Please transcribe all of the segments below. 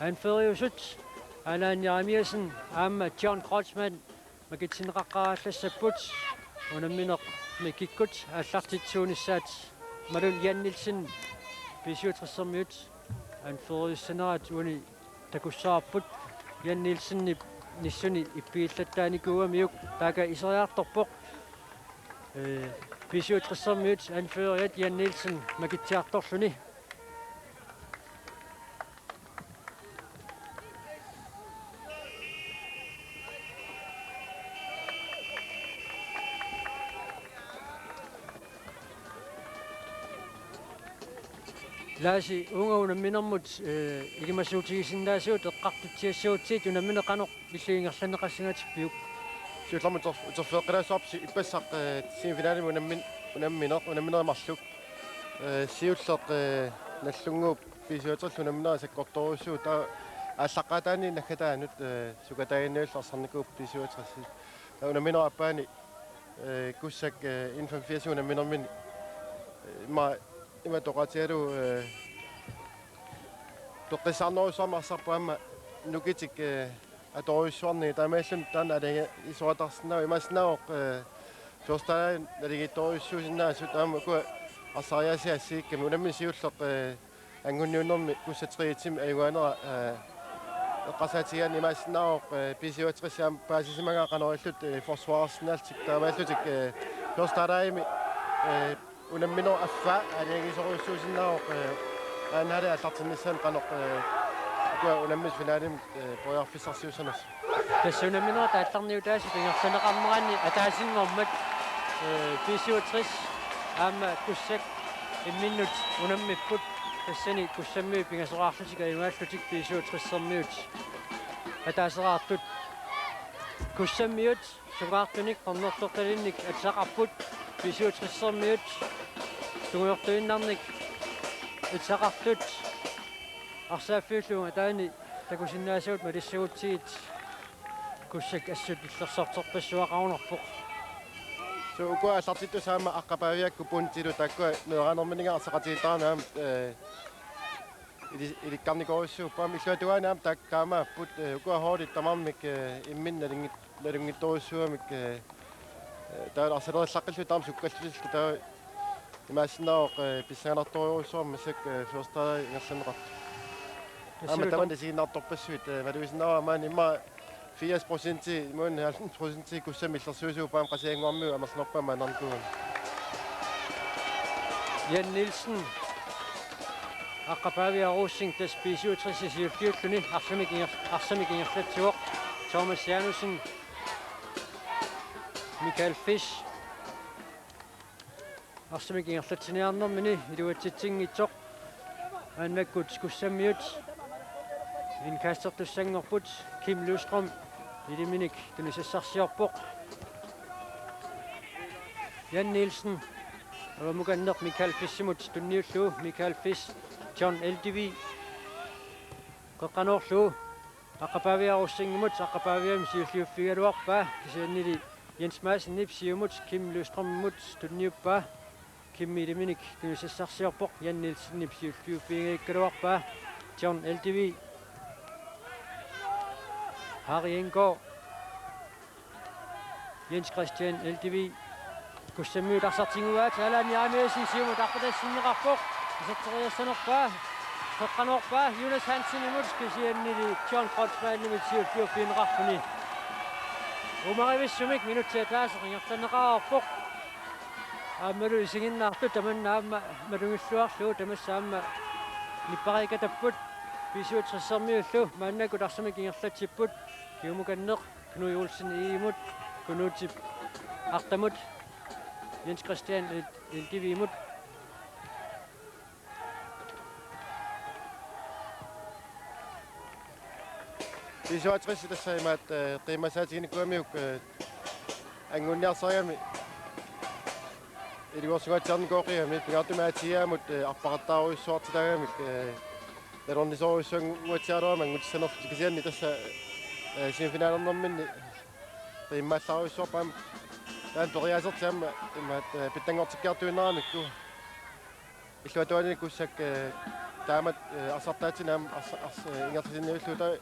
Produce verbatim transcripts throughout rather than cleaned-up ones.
Anføreriusut Allan Jeremiassen aamma John Kreutzmann makitsinneqaqqaarallassapput unamminermi kikkut aallartitsuunissaat. Malun Jan Nielsen B-syvogtressermiut anføreriussanerat uani takussavarput. Jan Nielsenip nissuni ippigillattaanikuugamiuk taaka iseriartorpoq. Ee, B-syvogtressermiut anføreriat Jan Nielsen makitsiartorluni. Laasi, uunga unamminermut, ee, ilimasuutigisinnaasugut eqqartutsiassagutsigit unammineq qanoq illit ingerlanneqassangatippiuk? Siullermik uter-, uterfigeqqilaassavarput si-, ippassaq, ee, semifinalimi unammin-, unammineq, unammineq marluk. Ee, siulleq, ee, Nagdlunguup B-syvogtressillu unammineq sakkortoorujussuuvoq, taava aallaqqaataani naggataanut, ee, sukataaginnarlugu arsarnikuupput B-syvogtressit. Taava unamminerup aappaani, ee, Kussak, ee, N-femogfirs unamminermini, ee, ima, imatut oqaatigalugu, ee, toqqissaarnerujussuarmik arsarput aamma nukitik, ee, atorujussuarnagit, taamaalilluni taanna aalajangiisoratarsinnaavoq, imaassinnaavoq, ee, Fjordstad naligiittorujussuusinnaasut aamma ukua arsariaasiat assigikkami. Unammineq siulleq, ee, angunniunnermi Kussat tre-imi ajugaanera, ee, eqqarsaatigigaanni imaassinnaavoq, ee, B-syvogtres aamma paasisimagaa qanoq ilillutik, ee, forsvarersinnaallutik, taamaalillutik, ee, Fjordstadimi, ee, unamminerup affaa aalajangiisorujussuusinnaavoq, ee, aana aallartinnissaanut qanoq, ee, ukua unammisut finalimi, ee, periarfissarsiussanersut. Tassa unamminerit aallarniutaasut ingerlanneqarneranni ataasinngormat, ee, B-syvogtres aamma Kussak imminnut unammipput, tassani Kussammiut pingasoraarlutik ajugaallutik B-syvogtressermiut ataaseraartut. Kussammiut sungaartunik qernertortalinnik atisaqarput, B-syvogtressermiut tungujortuinnarnik atisaqartut. Arsaaffiullugu ataani takusinnaasagut malissagutsigit Kussak assut illersorterpassuaqarunarpoq. Suu, ukua aallartittut aamma Aqqapaaviakkut Buntilu taakkua meeraanermininngaanniit arsaqatigiittarami aamma, ee, ili-, ilikkarnikorujussuupput. Aamma illuatungaani aamma taakku taamaapput, ee, ukua holdit tamarmik, ee, imminnut nalunngit-, nalunngitsorujussuugamik, ee, ee, taava arsalerillaqqillutik taama sukkallutillu taava imaassinnaavoq, ee, pissanganartorujussuarmik massakkut, ee, Fjordstad ingerlanneqartut. Aamma tamanna isiginnaartorpassuit, ee, malugisinnaavara maani immaqa firs procenti, imaluunniit halvfems procenti Kussammi illersuisuupput aamma Qasigiannguarmiut amerlanerpaamik maannarnikuugami. Jan Nielsen, Aqqapaavia Rosing, tassa B-syvogtres siulliulluni, arsamik inger-, arsamik ingerlatsivoq. Thomas Janussen, Michael Fish, arsamik ingerlatsiniarnermini iluatsitsinngitsoq. Maannakkut Kussammiut indkastertussanngorput, Kim Lystrøm iliminik tunisassarsiorpoq. Jan Nielsen, avamukanneq Michael Fishimut tunniullugu, Michael Fish, John Eldevig qeqqanoorlugu Aqqapaavia Rosingimut, Aqqapaaviami siulliuffigigaluarpaa, kisiannili Jens Madsenip siumut Kim Lystrømimut tunniuppaa. Kim iliminik tunisassarsiorpoq, Jan Nielsenip siulliuffigigaluarpaa. John Eldevig, Harry Enggaard, Jens Christian Eldevig. Kussammiut arsartinnguaat, Allan Jeremiassen siumut arpatassinneqarpoq. Iserteriassanerpaa, qeqqanoorpaa Jonas Hansenimut, kisiannili John Kreutzmannimit siulliuffigineqarluni. Uumarivissumik minutsit ataaseq ingerlanneqareerpoq. Aammalu isiginnaartut tamanna aamma malugilluarlugu, tamassa aamma nippariikatapput, B-syvogtressermiullu maannakkut arsamik ingerlatsipput, kiumukanneq Knud Olsen Egedemut, Knudip Artamut, Jens Christian El-, Eldevigimut. B-syvogtres tassa imaat, ee, qiimmassaatiginikuugamiuk, ee, anguniarsarigami iluarsugaatsiarnikooqigami, pingaartumik aatigigamut, ee, arpaqattaarujussuartitaagamik, ee, nalornisorujussuannguatsiaraluarami angutissanerlutik, kisianni tassa, ee, semifinalernerminni qiimmallarujussuarput aamma taanna periaasertik aamma imaat, ee, pitsanngortikkiartuinnaramikku. Illuatungaani Kussak, ee, Taamatut, eh, arsartaatsinnit aamma arsa-, arsa-, eh, ingerlasinnaallugit taava,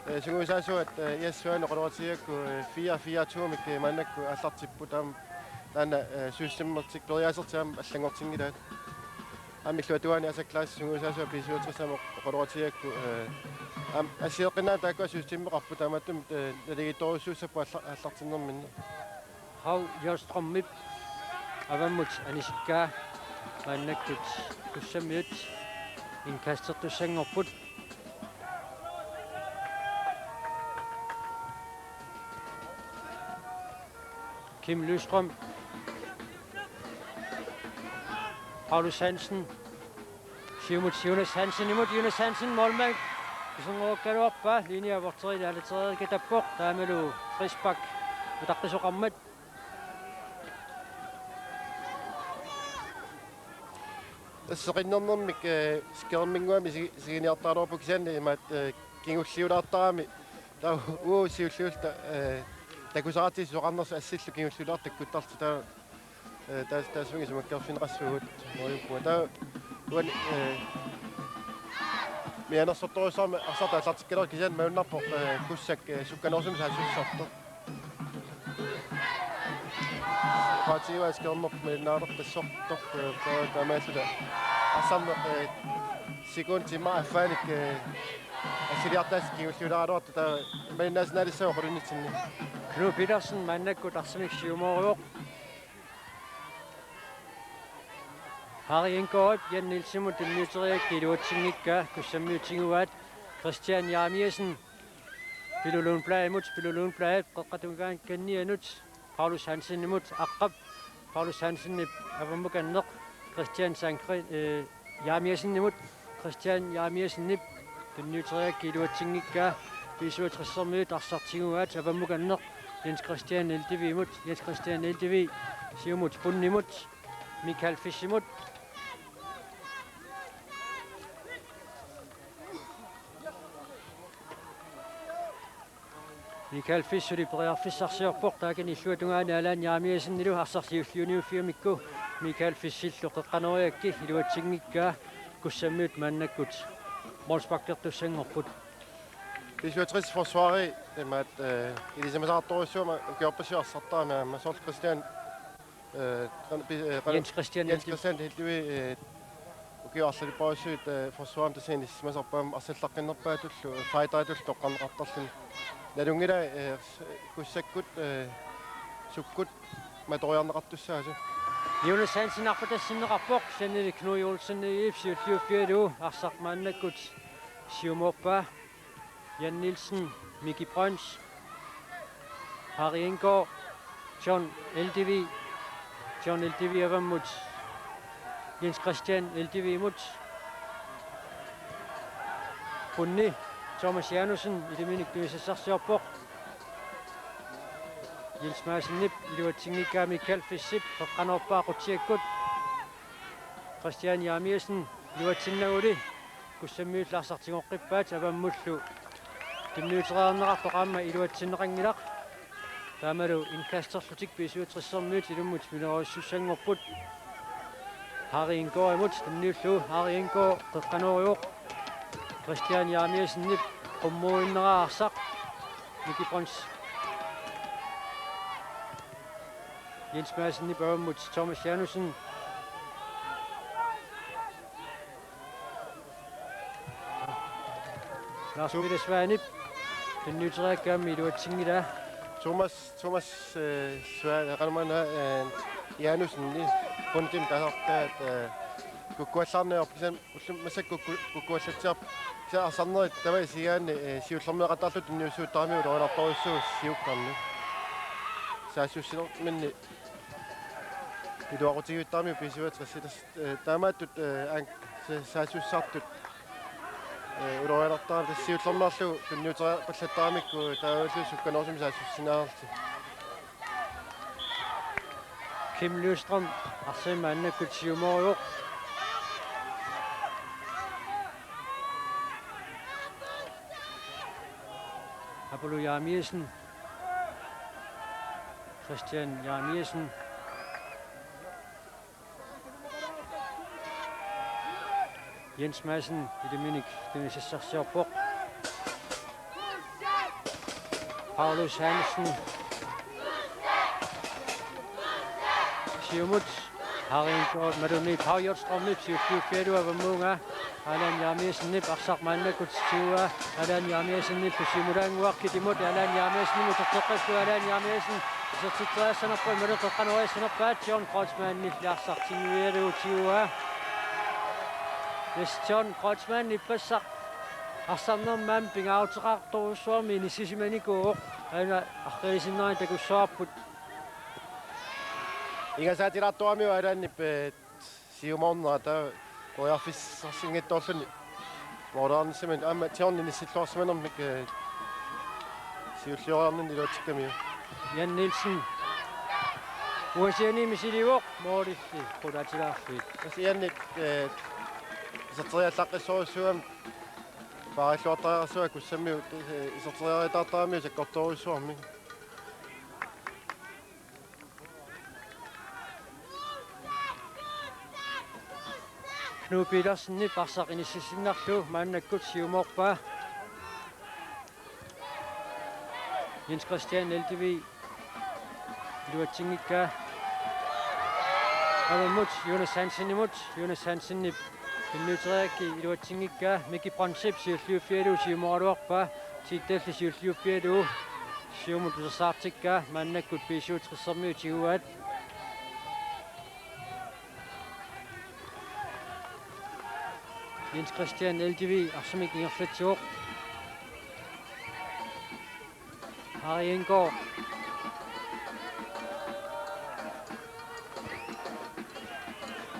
eh, sungiusaasuat, eh, Jes Svane oqaloqatigigakku, eh, fire fire to-mik, eh, maannakkut aallartipput, taam-, taanna, eh, systemimik periaasertik aamma allanngortinngilaat. Aamma illuatungaani Asa Klaas sungiusaasuat B syvogtres aamma oqaloqatigigakku, eh, aamma assigeqqinnaaq taakkua systemeqarput, taamaattumik, eh, naligiittorujussuussapput aalla-, aallartinnerminni. Hau Jostrom-ip avammut anisikkaa, maannakkut Kussammiut indkastertussanngorput. Kim Lystrøm. Paulus Hansen. Siumut Jonas Hansenimut, Jonas Hansen, målmand. Iserngorukkaluarpaa, linje avorterilik aalateriikatappoq, taamalu frispark utaqqisoqarmat. Seqinnernermik, eh, skærminnguamik isi-, isiginiartaraluarpoq kisianni imaattoq, eh, kingulliulaartarami. Taava uagut siulliulluta, eh, takusaratik susoqarnersoq assillu kingulliulaartut takkuttarlutik, taava, eh, taas-, taassuma isumakkeerfigineqassavugut, målippunga. Taava uani, eh, mianersortorujussuarmik arsartut aallartikkaluartut kisianni malunnarpoq, eh, Kussak, eh, sukkanerusumik saassussisartoq. Oqaatigivaat skærmip malinnaaleqissortoq, eh, taava taamaalluta arsarneq, eh, sekundit immaqa affaanik, eh, assiliartaaseq kingulliulaaraluartoq, taava malinnaasinnaalissaaq oqalunnitsinni. Knud Petersen maannakkut arsamik siumooruvoq. Harry Indgaardip Jan Nielsenimut tunniuteriarakku iluatsinngikkaa, Kussammiut tiguaat. Christian Jeremiassen Pilu Lundbladimut, Pilu Lundbladip qeqqata tungaanut kannianut Paulus Hansenimut, aqqap Paulus Hansenip avammukanneq Christian Sandgren, eh, Jeremiassenimut, Christian Jeremiassenip tunniuteriarakku iluatsinngikkaa, B syvogtressermiut arsaq tiguaat, avammukanneq Jens Christian Eldevimut, Jens Christian Eldevi siumut Bundimut, Michael Fischimut. Michael Fisch suli periarfissarsiorpoq, taakani illuatungaani Allan Jeremiassenilu arsaq siulliuniuffigamikku Michael Fischillu qeqqanoriakkit iluatsinngikkaa, Kussammiut maannakkut målsparkertussanngorput. B syvogtres forsvari imaattoq, eh, ilisimasaqartorujussuuvoq ukiorpassuit arsartarami aamma soorlu Christian eh, qan-, pi-, eh, qan-, Jens Christian Jens Heldi. Christian Heldi, eh, ukiut arlalipparujussuit, eh, forsvarimik tassa inissisimasarpaa aamma arsallaqqinnerpaatullu, eh, fighteritullu toqqarneqartarluni. Nalunngilai, eh, s-, Kussakkut, eh, sukkut matoriarneqartussaasoq. Jonas Hansen arpatassinneqarpoq, kisiannili Knud Olsen I F siulliuffigalugu arsaq maannakkut siumoorpaa. Jan Nielsen, Miki Brøns, Harry Indgaard, John Eldevig, John Eldevig avammut Jens Christian Eldevigimut. Bundi, Thomas Janussen, ilaminik tunisassarsiorpoq. Jens Madsenip iluatsinngikkaa, Michael Fischip qeqqanoorpaa qutsikkut. Christian Jeremiassen iluatsinnaguli Kussammiullu arsaq tigoqqippaat, avammullu tunniuteriarneqartoq aamma iluatsinneqanngilaq. Taamalu indkasterlutik B syvogtressermiut ilummut minnerujussuussanngorput. Harry Indgaardimut tunniullugu, Harry Indgaard qeqqanoorivoq. Christian Jeremiassenip qummuinnera arsaq. Miki Brøns. Jens Madsenip avammut Thomas Janussen. Lars Peter Svanip tunniuteriarakku aamma iluatsinngilaa. Thomas, Thomas, eh, Svane, qanormaanna, eh, Janussen, Bundimik taasartaat, eh, kukkuallaarniarpoq, kisianni ullumi massakkut kukku-, kukkuallatsiarpoq. Kisianni arsarnerit taava isigaanni, eh, siullermeeqattaarlutik tunniussuuttaramiuk ulorianartorujussuuvoq siukkarneq. Saassussinerminni iluaqutigiuttaramiuk B syvogtres. Tassa, eh, taamaattut, eh, an-, sa-, saassussisartut, eh, ulorianartaramik tassa siullermeerlugu tunniuteriarpallattaramikku taavalu sukkanerusumik saassussineqarlutik. Kim Lystrøm arsamik maannakkut siumooruvoq. Apollo Jeremiassen. Christian Jeremiassen. Jens Madsen iliminik tunisassarsiorpoq. Paulus Hansen. Siumut. Harry Indgaard imaluunniit Paul Hjortstrømip siulliuffigalugu avammuunga. Allan Jeremiassenip arsaq maannakkut siua. Allan Jeremiassenip siumulaannguaq kitimut. Allan Jeremiassenimut uterteqqillugu Allan Jeremiassen isertitseriassanerpoq imaluunniit qeqqanoriassanerpaat John Kreutzmannilli arsaq tiguigalugu siua. Yes, John Kreutzmann ippassaq arsarnermut pingaaruteqartorujussuarmik inissisimanikuuvoq. Aana arriisinnaani takussavarput. Ingasaatilaartuarmiu Allanip, eh, siumoornera taava periarfissarsinngitsoorluni. Moorlaarnissamik aamma John inissilluarsimanermik, eh, siullioriarninni iluatsikkamiuk. Jan Nielsen. Uasiani misilivoq moorlilli qulaatilaarfiit. Tassa Jannik, eh, iserteriallaqqissorujussuugami paarilluartariaqarsuaq Kussammiut, eh, iserteriarutaartaramiuk sakkortoorujussuarmik. Knud Petersenip arsaq inississinnarlugu maannakkut siumoorpaa. Jens Christian Eldevig iluatsinngikkaa. Avammut Jonas Hansenimut, Jonas Hansenip tunniuteriarakku iluatsinngikkaa. Miki Brøndsip siulliuffigalugu siumooraluarpaa. Tiitalli siulliuffigalugu siumut utersaartikkaa, maannakkut B syvogtressermiut tiguaat. Jens Christian Eldevig arsamik ingerlatsivoq. Harry Indgaard.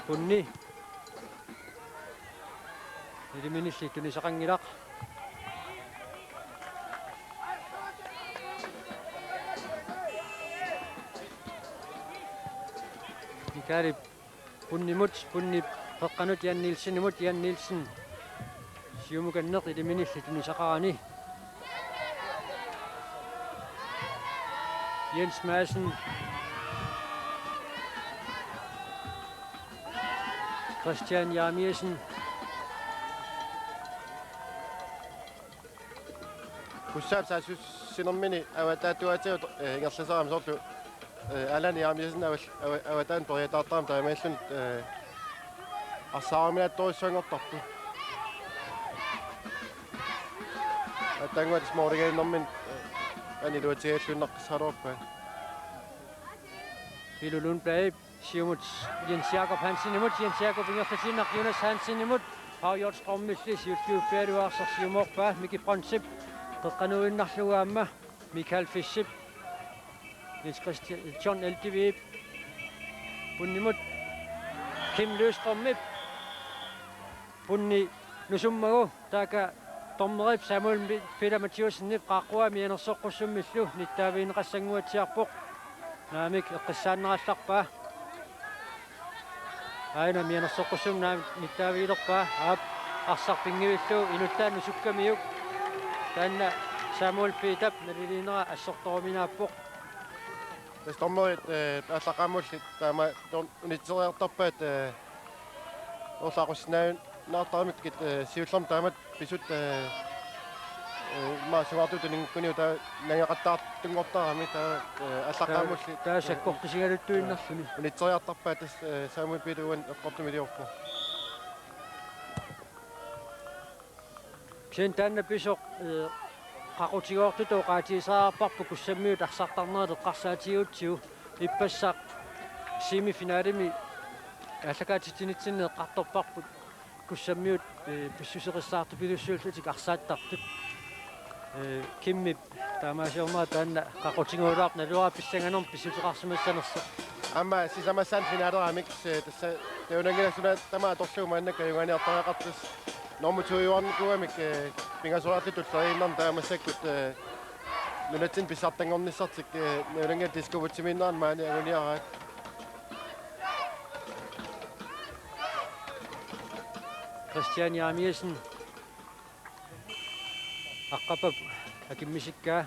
Punni. Iliminilli tunisaqanngilaq. Mikaelip Punnimut, Punnip qeqqanut Jan Nielsenimut, Jan Nielsen siumukanneq iliminilli tunisaqarani. Jens Madsen. Christian Jeremiassen. Kussaap saassussinermini avataatuaatigut, eh, ingerlasarami soorlu, eh, Allan Jeremiassen aval-, ava-, avataanut periataartarami taamaalilluni, eh, arsaaruminaatsorujussuanngortarpoq. Aatsaannguaq tassa moorligaannermini, eh, aamma iluatigalluinnaqqissaagaluarpaa. Pilu Lundbladip siumut Jens Jakob Hansenimut, Jens Jakob ingerlatiinnaq Jonas Hansenimut, Paul Hjortstrømilli siulliuffigalugu arsaq siumoorpaa. Miki Brøndsip qeqqanuinnarlugu aamma Michael Fischip, Jens Christian, John Eldevigip punnimut, Kim Løvstrømip punni nusummagu, taakku dommerip Samuel Mi-, Peter Mathiassenip qaaqqua mianersoqqussummillu nittaavigineqassannguatsiarpoq. Naamik eqqissaannerallarpaa. Aana mianersoqqussummik naamik nittaavigilerpaa. Aap, arsaq pinngivillugu inuttaaq nusukkamiuk. Taanna Samuel Peterip naliliinera assortoruminaappoq. Tassa dommerit, eh, aallaqqaammulli taama don-, unitseriartarpaat, eh, orlaqussinnaajunnaartaramikkit, eh, siullermik taamatut pisut, eh, eh, immaqa sungaartutut tuninngukkuniuk taava nangeqattaartunngortarami taava, eh, aallaqqaammulli, taava eh, sakkortusigaluttuinnarluni, eh, unitseriartarpaat tassa, eh, Samuel Peter uani eqqortumiliorpoq. Kisianni taanna pisoq, eh, qaqutigoortutut oqaatigisariaqarparput Kussammiut arsartarnerat eqqarsaatigigutsigu, ippassaq semifinalemi aallakaatitsinitsinni eqqartorparput Kussammiut, eh, pissuseqassaartupilussuullutik arsaattartut. Eh, Kimmip taamaasiornera taanna qaqutigoorluarpoq, naluara pissanganermut pissuteqarsimassanersoq. Aamma sisamassaanut finaleramik, eh, tassa nalunaanngilaat suna tamaat atorlugu maannakkut ajugaaniartariaqartussaq. Normu to-juarnikuugamik, eh, pingasoriarlutik tulleriinnarnik taava massakkut, eh, nunatsinni pissartanngornissartik, eh, nalunaanngilaat diskobugtimiinnerannut maani anguniaraat. Christian Jeremiassen. Aqqapap akimmisikkaa,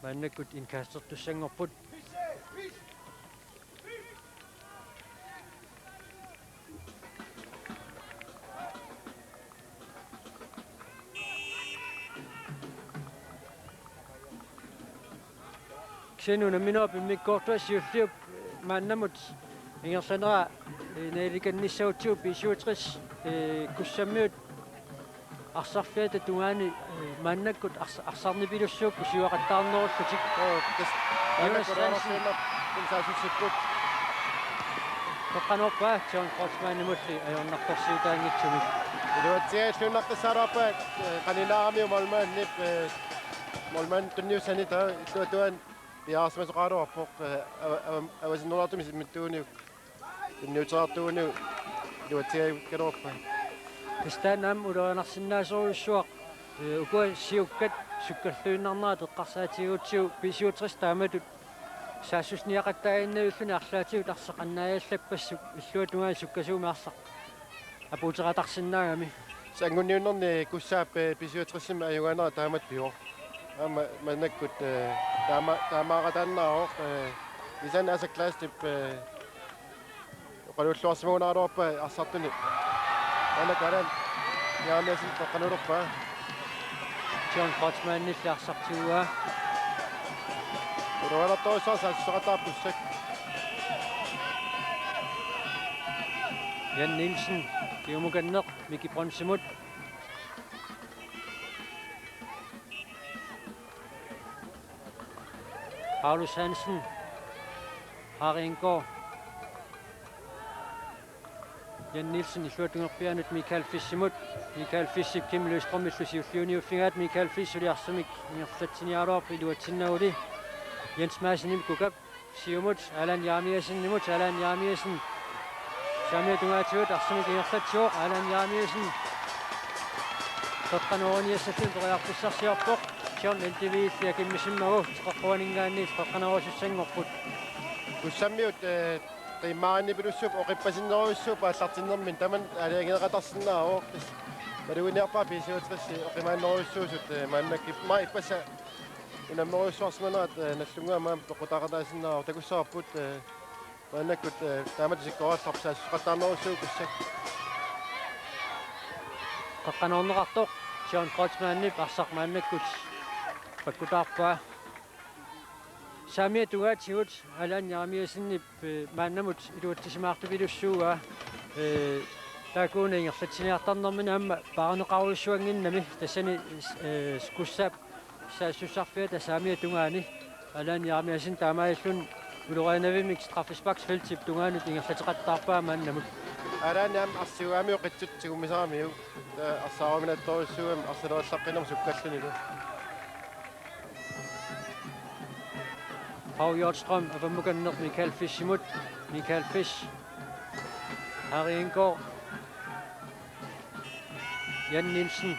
maannakkut indkastertussanngorput. Kisianni unamminerup immikkoortua siulliup maannamut ingerlanera, eh, nalilikannissagutsigit B syvogtres, eh, Kussammiut arsarfiata tungaani, eh, maannakkut ars-, arsarnipilussuupput siuaqattaarnerullutik. Joo, tassa Jonas maannakkut Hansen. Arsarfiinnaq saassussipput. Qeqqanoorpaa John Kreutzmannimulli ajornartorsiutaanngitsumik. Iluatsiaat illuinnaqqissaalaarpaa, eh, qaninaaramik målmandip, eh, målmand tunniussani taava illuatungaani piareersimasoqaraluarpoq, eh, ava-, ava-, avasinnerulaartumik isimmittuuniuk tunniuteriartuuniuk iluatsiaagaluarpaa. Tassa taanna aamma ulorianarsinnaasorujussuaq, eh, ukua siukkat sukkalluinnarnerat eqqarsaatigigutsigu B syvogtres taamatut saassussiniaqattaaginnavilluni arlaatigut arsaq annaajallappassuup illuatungaani sukkasuumik arsaq apuuteqatarsinnaagami. Sanngunniunnerni Kussaap, eh, B syvogtresimi ajugaanera taamatut pivoq. Aamma maannakkut, eh, taama-, taamaaqataannaavoq, eh, Isan Asa Kleistip, eh, oqalulluarsimagunaraluarpaa arsartuni. Aana Kalan Jeremiassen qeqqanulorpaa. John Kreutzmannilli arsaq tiguaa. Ulorianartorujussuaq saassuseqataarpoq Kussak. Jan Nielsen, kingumukanneq, Miki Brønsimut. Paulus Hansen, Harry Indgaard. Jan Nielsen illuatungerpiaanut Michael Fischimut. Michael Fischip Kim Løstrømillu siulliuniuffigaat, Michael Fisch suli arsamik ingerlatsiniaraluarpoq iluatsinnaguli. Jens Madsenimit Kukap siumut Allan Jeremiassenimut, Allan Jeremiassen saamiata tungaatigut arsamik ingerlatsivoq, Allan Jeremiassen qeqqanooriniassalluni periarfissarsiorpoq, John N T V-llu akimmisimmagu teqeqquaninngaanniit qeqqanoorusussanngorput. Kussammiut, eh, qiimmaanipilussuup oqippasinnerujussuup aallartinnermi tamanna aalajangeeqatarsinnaavoq. Maluginiarpaa B syvogtres oqimaannerujussuusut, eh, maannakkut maa ippassaq unammerujussuarsimanerat, eh, Nagdlunguami aamma peqqutaaqataasinnaavoq, takussavarput, eh, maannakkut, eh, taamatut isikkoqarallarput saassuseqattaarnerujussuuvoq Kussak. Qeqqanoorneqartoq John Kreutzmannip arsaq maannakkut pakkutaarpaa. Saamiata tungaatigut Allan Jeremiassenip, eh, maannamut iluatsisimaartupilussuuaa, eh, taakkuuna ingerlatsiniartarnermini aamma paarneqarujussuannginnami tassani, eh, Kussaap saassussarfiata saamiata tungaani Allan Jeremiassen taamaalilluni ulorianavimmik straffesparksfeltip tungaanut ingerlateqattaarpaa maannamut. Allan aamma arsiugaamiuk qitsutut tigummisaramiuk, eh, arsaaruminattorujussuugami arsalerillaqqinnermut sukkallunilu. Paul Hjortstrøm avammukanneq Michael Fischimut. Michael Fisch. Harry Indgaard. Jan Nielsen.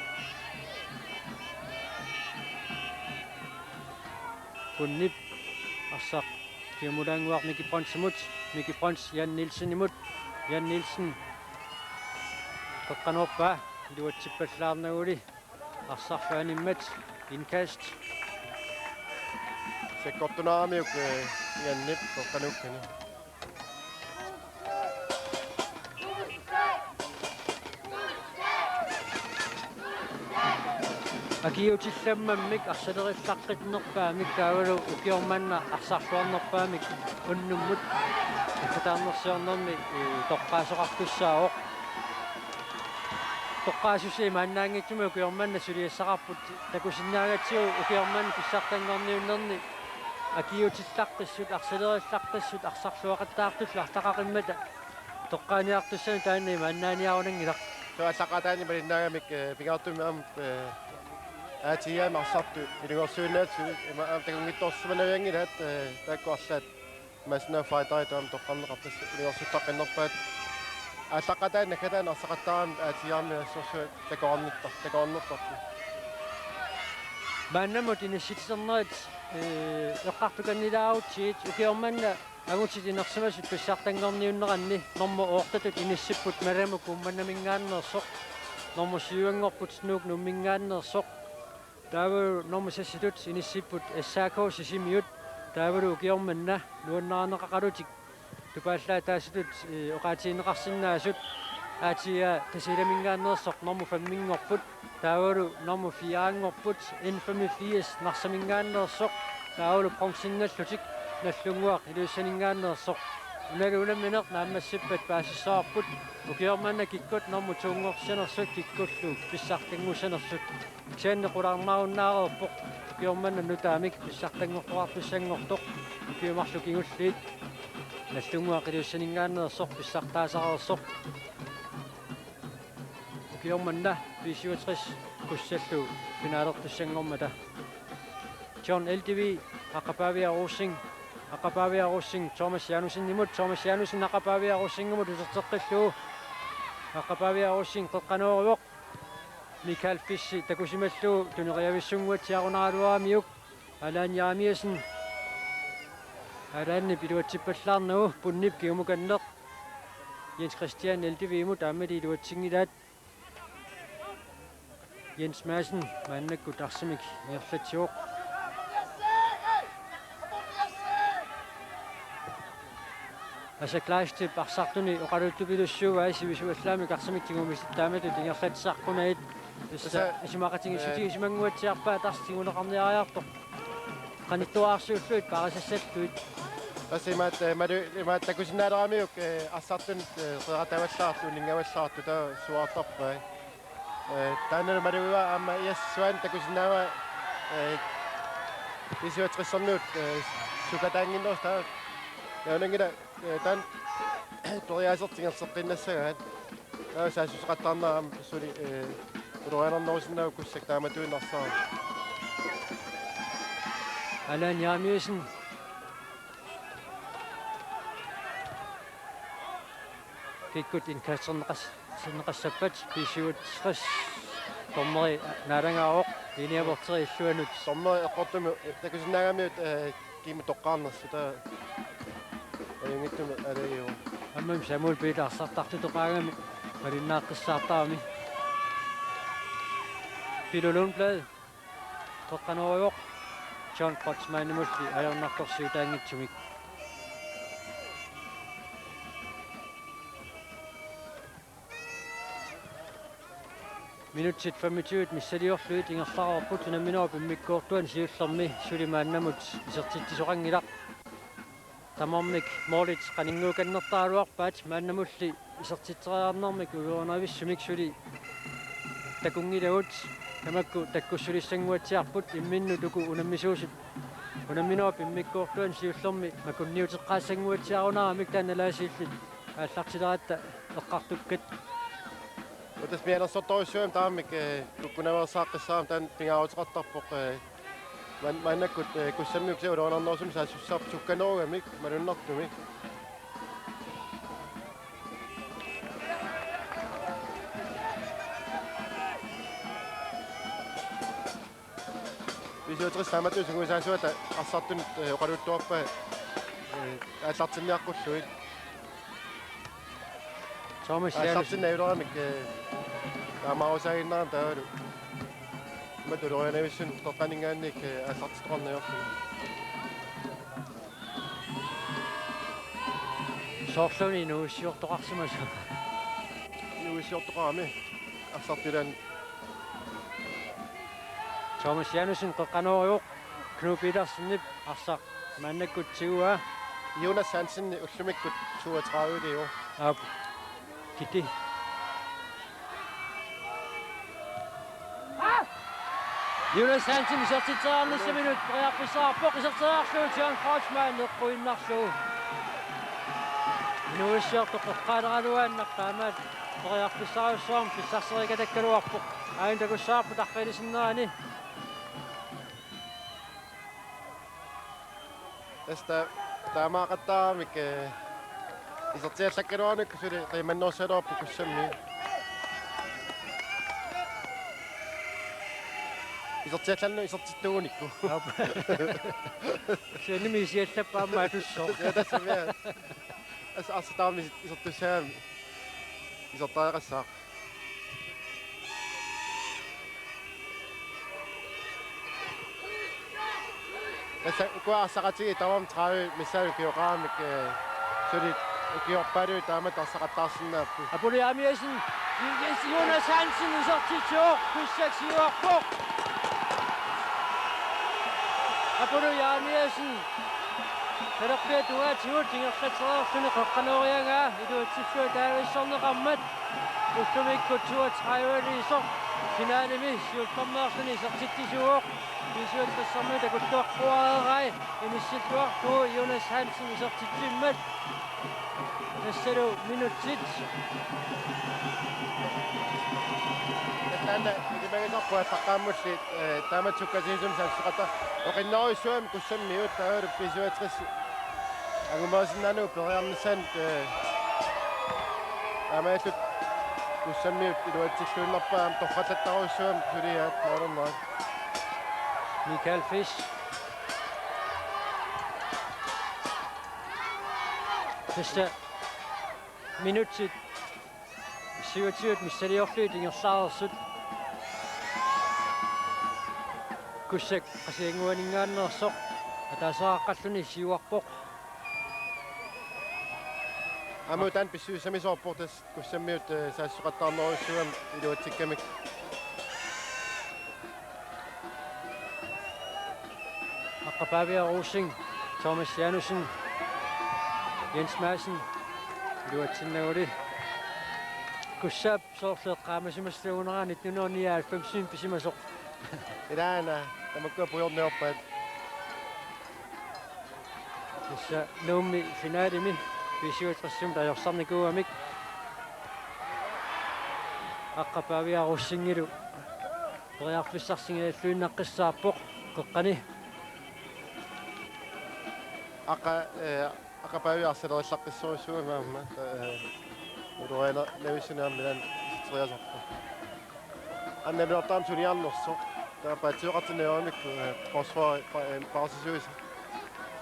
Punnip arsaq kingumulaannguaq Miki Brønsimut. Miki Brøns Jan Nielsenimut. Jan Nielsen qeqqanoorpaa iluatsippallaarnaguli. Arsarlu animmat indkast. Sakkortunaaramiuk, eh, Jannip qeqqanuukkani. Akiuutillammammik arsalerillaqqinnerpaamik taavalu ukioq manna arsarluarnerpaamik unnummut iffataarnersiornermi, eh, toqqaasoqartussaavoq. Toqqaasussat imaannaanngitsumik ukioq manna suliassaqarput takusinnaagatsigu ukioq manna pissartanngorniunnerni akiuutillaqqissut, arsalerillaqqissut, arsarluaqattaartullu arlaqaqimmata toqqaaniartussanut taanna imaannaaniarunanngilaq. Suu, allaqqataani malinnaagamik, eh, pingaartumik aamma, eh, A T M arsartut ilungersuinnaatsugut ima aamma takunngitsoorsimanavianngilaat, eh, taakku arlaat Mads Nørfajtarit aamma toqqarneqartut ilungersuttaqqinnerpaat. Allaqqataani naggataani arsaqattaarami A T M-imi assorsuaq takoornitta-, takoornertarput. Maannamut inissitsiternerit, eh, eqqartukannilaarutsigit ukioq manna angutit inersimasut pissartanngorniunneranni normu oortatut inissipput Malamut Uummannaminngaanneersoq, normu syvanngorput Nuuk Numminngaanneersoq, taavalu normu seksitut inissipput S A K Sisimiut, taavalu ukioq manna nuannarineqaqalutik tupaallaataasutut, eh, oqaatigineqarsinnaasut A T A Tasiilaminngaanneersoq normu femminngorput, taavalu normu firenngorput N femogfirs Narsaminngaanneersoq, Taavalu bronzennallutik Nagdlunguaq Ilulissaninngaanneersoq. Unalu unammineq naammassippat paasissavarput. Ukioq manna kikkut normu to-nngortissanersut kikkullu pissartanngussanersut. Kisianni qularnarunnaareerpoq. Ukioq manna nutaamik pissartanngortoqartussanngortoq. Ukiut marluk kingulliit Nagdlunguaq Ilulissaninngaanneersoq pissartaasareersoq. Ukioq manna B syvogtres Kussallu finalertussanngormata. John L D V, Aqqapaavia Rosing, Aqqapaavia Rosing, Thomas Janussenimut, Thomas Janussen Aqqapaavia Rosingimut uterteqqillugu. Aqqapaavia Rosing qeqqanooruvoq. Michael Fischi takusimallugu tuneriavissunnguatsiarunaraluaramiuk. Allan Jeremiassen. Allanip iluatsippallaarnagu, punnip kingumukanneq Jens Christian L D V-mut aammali iluatsinngilaat. Jens Madsen maannakkut arsamik ingerlatsivoq. Asa Kleistip arsartuni oqaluttupilussuuai sivisuallaamik arsamik tigumisat taamatut ingerlatsisarqunaat. Tassa tassa, isumaqatigiissutigisimannguatsiarpaat, eh, arsaq tiguneqarniariartoq. Qanittuararsiullugit paarisassallugit. Tassa imaat, eh, malu-, imaat takusinnaaleramiuk, eh, arsartunut, eh, qeratavallaartoq, uninngavallaartoq taava suaartarpai. Eh, taannalu malugivaat aamma Jas Svane takusinnaavaa, eh, B syvogtres-ermiut, eh, sukataannginnerusoq taava. Nalunngilara, eh, taanna periaasertik ingerlateqqinnassagaat. Taava saassussaqattaarnera aamma suli, eh, ulorianarnerusinnaavoq Kussak taamatuinnarsaaq. Allan Jeremiassen. Kikkut indkasterneqas-, -sinneqassappat B syvogtres dommeri naalangaavoq, linjevokteri illuanut. Dommeri eqqortumik takusinnaagamiuk, eh, kimmut toqqaarnersut taava ajunngitsumik alagivoq. Aammami Samuel Peter arsartartutut qaagami malunnaaqqissaartarami. Pilo Lundblad qeqqanooruvoq John Kreutzmannimulli ajornartorsiutaanngitsumik. Minutsit femogtyve missiliorlugit ingerlareerput unamminerup immikkoortuani siullermi suli maannamut isertitsisoqanngilaq. Tamarmik målit qaninnguukannertaraluarpaat, maannamulli isertitseriarnermik ulorianavissumik suli takunngilagut, tamakku takkussulissannguatsiarput imminnut uku unammisuusut unamminerup immikkoortuani siullermi makunniuteqqaassanguatsiarunaramik, taanna laasiillit aallartileratta eqqartukkat. Utas mianersortorujussuugami taamik, eh, kukkunaveersaaqqissaarami taanna pingaaruteqartarpoq, eh, man-, maannakkut, eh, Kussammiut kisianni ulorianarnerusumik saassussisarput sukkanerugamik malunnartumik. B syvogtres taamatut sungiusaasuata arsartunut, eh, oqaluttuarpaa, eh, aallartinniaqqullugit. Thomas Jansen. Aallartinnajuleramik, eh, taamaarusaaginnarami taavalu. Imatut ulorianavissunik qeqqaninngaanniit, eh, aallartittoqarniarlugit. Soorlumi inuuissiortoqarsimasoq. Inuuissiortoqarami arsartulaani. Thomas Janussen qeqqanooruvoq, Knud Petersenip arsaq maannakkut tiguaa. Jonas Hansen ullumikkut toogtredive-liu. Aap. Kiti. Jonas Hansen isertitseriarnissaminut periarfissaqarpoq, iserteriarlugu John Kreutzmann eqquinnarlugu. Inuuissiortoq eqqaaleraluaannaq taamaat periarfissarujussuarmik pissarserikkatakkaluarpoq. Aajuna takussavarput arfinisinnerani. Tassa ta-, taamaaqattaaramik, eh, isertiallakkaluarunikku suli qiimannerussalerput Kussammi. Isertiallannut isertittuunikku. Aap. Kisiannimi isiallappat aamma atussooq. Ja, tassami, ja. As-, arsaq taama isertussagami. Isertariaqassaaq. Tassa ukua arsaqatigiit tamarmik tredive missaanni ukioqaramik, eh, suli ukiorpaaluit taamatut arsaqattaarsinnaapput. Apuli Jeremiassen, Jonas Hansen isertitsivoq, Kussak siuarpoq. Kulu Jeremiassen talerpiata tungaatigut ingerlatereerluni qeqqanooriagaa iluatsillunga taagorneqarmat. Ullumikkut toogtredive-liisoq finalemi siullermeerluni isertitsisuuvoq. B syvogtressermiut takuttuarpuareerai inissilluartugut Jonas Hansen isertitsimmat. Tassalu minutsit. Taanna ilimagisarput aallaqqaammulli, eh, taamatut sukkasuumik saassussaqarta-, oqinnerujussuugami Kussammiut taavalu B syvogtres angumerisinnaanagu periarnissaanut, eh, taamaalillutik Kussammiut iluatsilluinnarpaat aamma torrallattaarujussuugami suliaat moornerani. Michael Fish. Tassa minutsit syvogtyve missiliorlugit ingerlareersut. Kussak Qasigiannguaninngaanneersoq ataaseqaqqalluni siuarpoq. Aamma taanna pissusissamisoorpoq tassa Kussammiut, eh, saassussaqartaarnerujussuugami iluatsikkamik. Aqqa Pavia Rosing, Thomas Janussen, Jens Madsen, iluatsinnaguli. Kussaap soorlu eqqaamasimassagunarpoq nitten hundrede nioghalvfems pisimasoq. Ilaana, tamakkua pujorniorpaat. Tassa Nuummi finalemi B syvogtressimut ajorsarnikuugamik Aqqa Pavia Rosingilu periarfissarsigalluinnaqqissaarpoq qeqqani. Aqqa, eh, Aqqa Pavia arsalerillaqqissorujussuugami aamma, eh, ulorianavissuni aamma ilaanni iserteriasarpoq. Annaluartaam suliarnersoq. Taava paatsiveqartinneq ajorami, eh, forsvar, pa-, eh, paarsisuisa.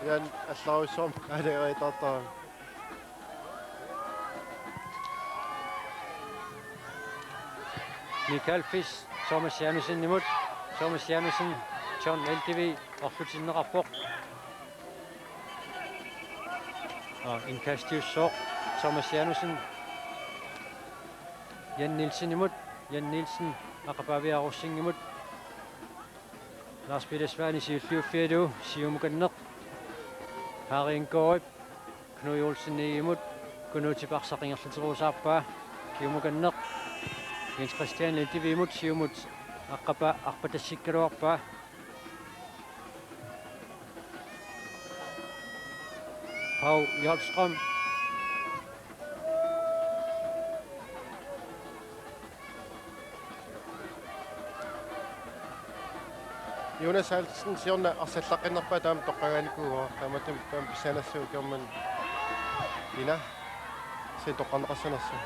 Ilaanni allarujussuarmik aalajangeriataartarami. Michael Fish, Thomas Janussenimut, Thomas Janussen, John Eldevig, orlutinneqarpoq. Aa, indkastiussooq, Thomas Janussen, Jan Nielsenimut, Jan Nielsen, Aqqa Pavia Rosingimut, Lars Peter Svane siulliuffigalugu siumukanneq. Harry Ngorip Knud Olsen Egedemut, Knudip arsaq ingerlaterusaarpaa, siumukanneq. Jens Christian Eldevigimut siumut aqqapa-, arpatassikkaluarpaa. Pau Hjelmstrøm. Jonas Hansen siorna arsallaqqinnerpaat taama toqqagaanikuuara, taamatut taama pissaanassuup ukiormanna ina sin toqqarneqassanersoq.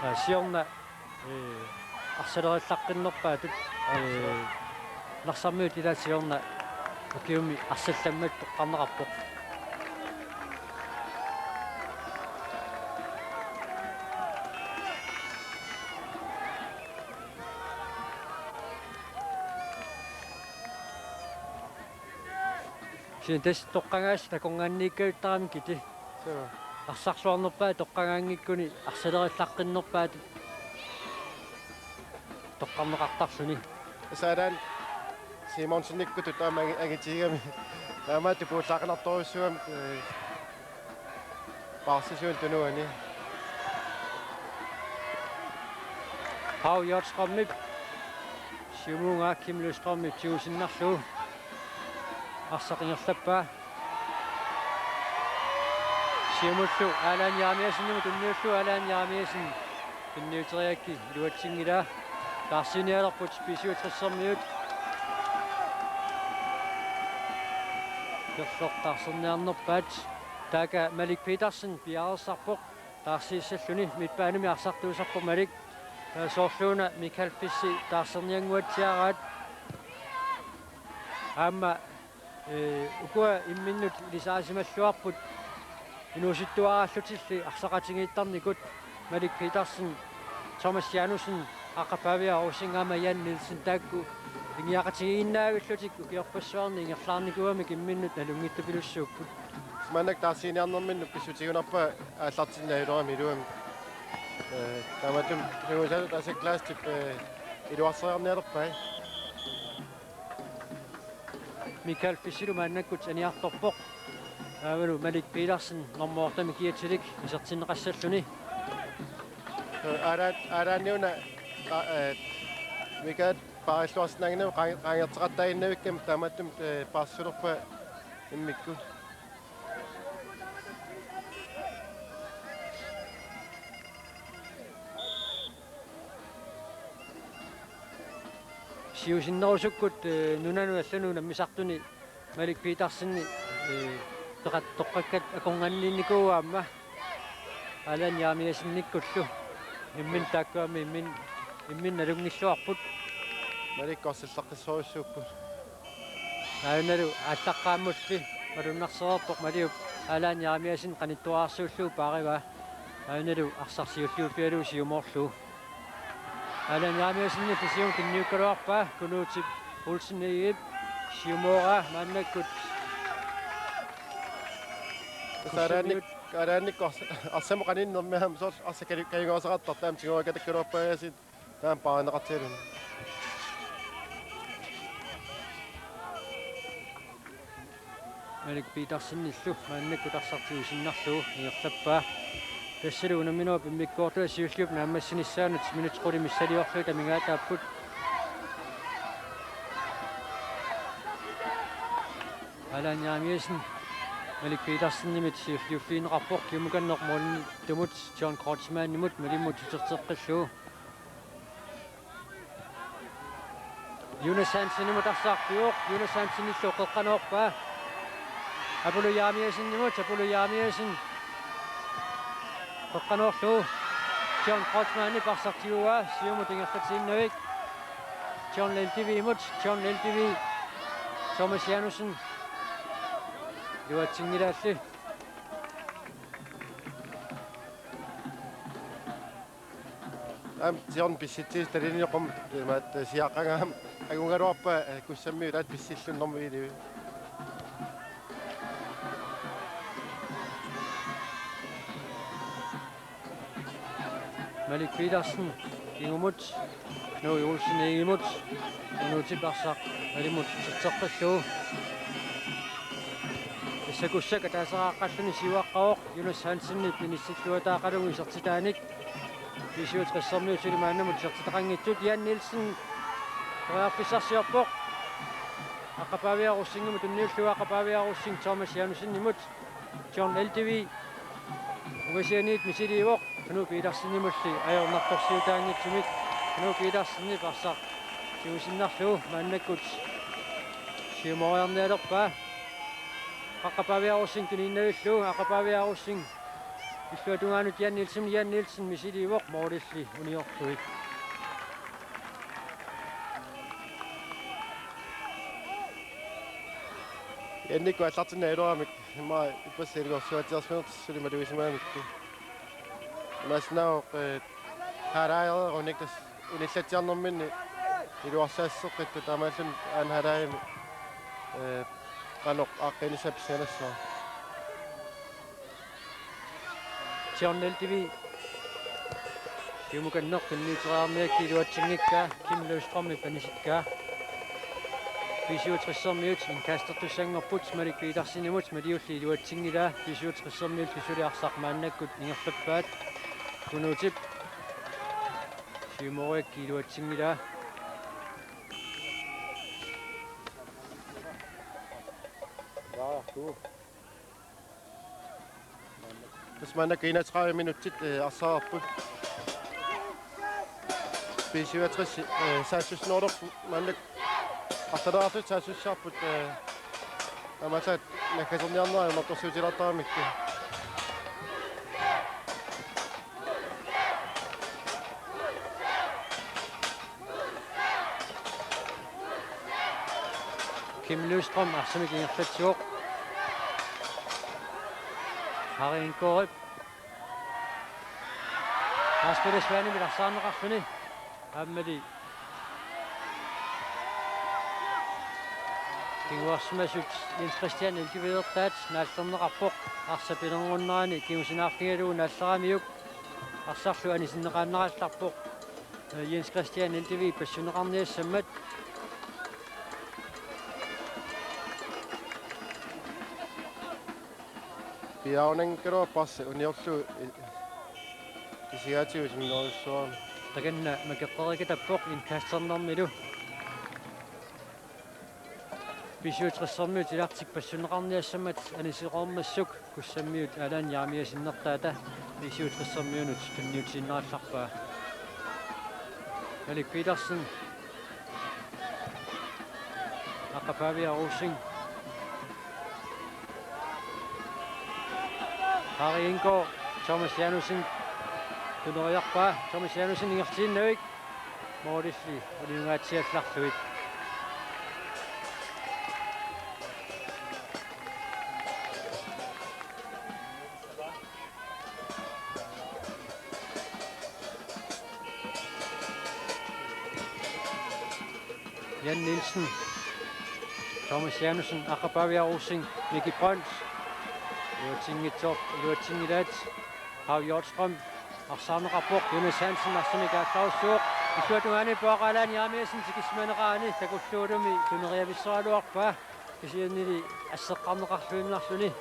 Aa, siorna, ee, arsalerillaqqinnerpaatut, ee, Narsarmiut ilaat siorna ukiumi arsallammat toqqarneqarpoq. Kisianni tassa toqqagaasut takornanniikkaluttaramik kiti. Suu. Arsarluarnerpaat toqqagaanngikkuni arsalerillaqqinnerpaatut toqqarneqartarluni. Saalaan Simonsenikkutut taama angi-, angitigigami. Taamaattoq puullaaqinartorujussuugami, ee, paarsisuunik tunuani. Pau Hjelmstrømip siumuungaa Kim Løvstrømip tigusinnarlugu arsaq ingerlappaa. Siumullu Allan Jeremiassenimut tunniullugu, Allan Jeremiassen tunniuteriarakku iluatsinngilaa. Taarsiinialerput B syvogtressermiut. Perlortarserniarnerpaat. Taakku Malik Petersen piareersarpoq. Taarsiissalluni midtbanemi arsartuusarpoq Malik. Soorluuna Michael Fishi taarserniannguatsiaraat. Aamma, ee, ukua imminnut ilisaasimalluarput inuusuttuaraallutilli arsaqatigiittarnikut Malik Petersen, Thomas Janussen, Aqqa Pavia Rosing aamma Jan Nielsen taakku ingiaqatigiinnaavillutik ukiorpassuarni ingerlaarnikuugamik imminnut nalunngitsupilussuupput. Maannakkut taarsiiniarnerminnut pissutigunarpaa aallartinneq ajorami iluamik. Ee, taamatut sungiusaasut Asak Kleistip, ee, iluarseriarnialerpai. Michael Fissilu maannakkut aniartorpoq. Taavalu Malik Petersen normu ottamik kiatsilik isertinneqassalluni. Aalaat-, aalaanniuna, qa-, eh, Michael paarilluarsinnaanngilaq, qaa-, qaangerteqattaaginnavikkami, taamaattumik, eh, paarsulerpaa immikkut. Siusinnerusukkut, eh, nunanut allanut unammisartuni Malik Petersen, eh, peqat-, toqqakkat akornanniinnikuuaa aamma. Allan Jeremiassenikkullu. Imminut taakkua aamma immin-, imminut nalunngilluarput. Malik korsillaqqissorujussuupput. Aajunnalu aallaqqaammulli malunnarsereerpoq Maliup Allan Jeremiassen qanittuararsuullugu paarivaa. Aajunnalu arsaq siulliuffigalugu siumoorlugu. Allan Jeremiassenip siumut tunniukkaluarpaa, Kunuutip Olsen Egedep siumooraa maannakkut. Tassa aalaannik-, aalaannikkut ars-, arsamut qaninnermi aamma soorlu arsaq kali-, kalingorsaqartartoq aamma tiguakkatakkaluarpaagaasiit taama paarineqartigaluni. Malik Petersenillu maannakkut arsaq tigusinnarlugu ingerlappaa. Tassalu unamminerup immikkoortua siulliup naammassinissaanut minutsit qulit missiliorlugit amigaataapput. Allan Jeremiassen Malik Petersenimit siulliuffigineqarpoq, kimukanneq målimiittumut John Kreutzmannimut Malimut suterteqqillugu. Jonas Hansenimut arsaq pivoq, Jonas Hansenillu qeqqanoorpaa. Apollo Jeremiassenimut, Apollo Jeremiassen qeqqanoorlugu. John Kreutzmannip arsaq tiguaa, siumut ingerlatiinnavik. John L T V-mut, John L T V, Thomas Janussen. Iluatsinngilaalli. Aamma John pissitsis taliniuqum imaat siaqqangaam angugaluarpaa, eh, Kussammiut ilaat pissillunnermi ilivi. Malik Petersen kingumut, Knud Olsen Egedemut, Kunuutip arsaq Malimut suterteqqillugu. Tassa Kussak ataaseraqqalluni siuaqqavoq, Jonas Hansenip inissilluataaqalugu isertitaanik. B syvogtressermiut suli maannamut isertitaqanngitsut. Jan Nielsen periarfissarsiorpoq. Aqqap Pavia Rosingimut tunniullugu, Aqqap Pavia Rosing Thomas Janussenimut. John L T V ungasianiit misiliivoq. Knud Petersenimulli ajornartorsiutaanngitsumik. Knud Petersenip arsaq tigusinnarlugu maannakkut siumooriarnialerpaa. Aqqap Pavia Rosing tuniinnavillugu, Aqqap Pavia Rosing illuatungaanut Jan Nielsen, Jan Nielsen misiliivoq målilli uniorlugit. Jannikkut aallartinneq iluamik immaqa ippassaq ilungersuatsiarsimanersoq suli malugisimagamikkit. Imaassinnaavoq, eh, halaajereerunik tassa unillatsiarnerminni iluarsaasseqqittut taamaalluni aana halaajami, eh, qanoq aaqqiinissaq pissanganassaaq. John L T V. Kimukanneq tunniuteriarniakkit iluatsinngikkaa, Kim Løvstrømip anisikkaa. B syvogtressermiut indkastertussanngorput Malik Petersenimut, Maliulli iluatsinngilaa, B syvogtressermiullu suli arsaq maannakkut ingerlappaat. Kunuutip siumooriakkit iluatsinngilaa. Tassa maannakkut enogtredive minutsit, eh, arsaarput. B syvogtres, eh, saassussinerulerput maannakkut arlaleriarlutik saassussisarput, eh, aamma allaat naggaserniarnerat ajornartorsiutilaartaramikku. Kim Løvstrøm arsamik ingerlatsivoq. Harry Ingorip. Lars Peter Svanemit arsaarneqarluni. Aammali kinguarsimasut Jens Christian Elkeveertaat naallerneqarpoq arsaq pilernerani kingusinaarfigalugu naalleramiuk arsarlu anisinneqaannarallarpoq. Jens Christian L T V passuneqarniassammat. piaarunanngikkaluarpassi uniorlugu i-, isigaatigut sinnerujussuarmi. Takanna makeqqerikatappoq indkasternermilu. B syvogtressermiut ilartik passunneqarniassammat aniseroormassuk Kussammiut Allan Jeremiassenertaata B syvogtressermiunut tunniutiinnarallarpaa. Malik Petersen. Aqqa Pavia Rosing. Harry Ingaard, Thomas Janussen. Tuneriarpaa, Thomas Janussen ingerlaannavik. Målilli uniungaatsiallarlugit. Jan Nielsen. Thomas Janussen, Aqqa Pavia Rosing, Miki Brøns. Iluatsinngitsoorput, iluatsinngilaat. Pau Hjortstrøm, arsaarneqarpoq, Jonas Hansen, arsamik aallarussuuvoq. Illuatungaani puaqalaani Jeremiassen tikisimaneqarani takulluulumi tuneriavissoraluarpaa. Kisiannili asseqqarneqarluinnarluni.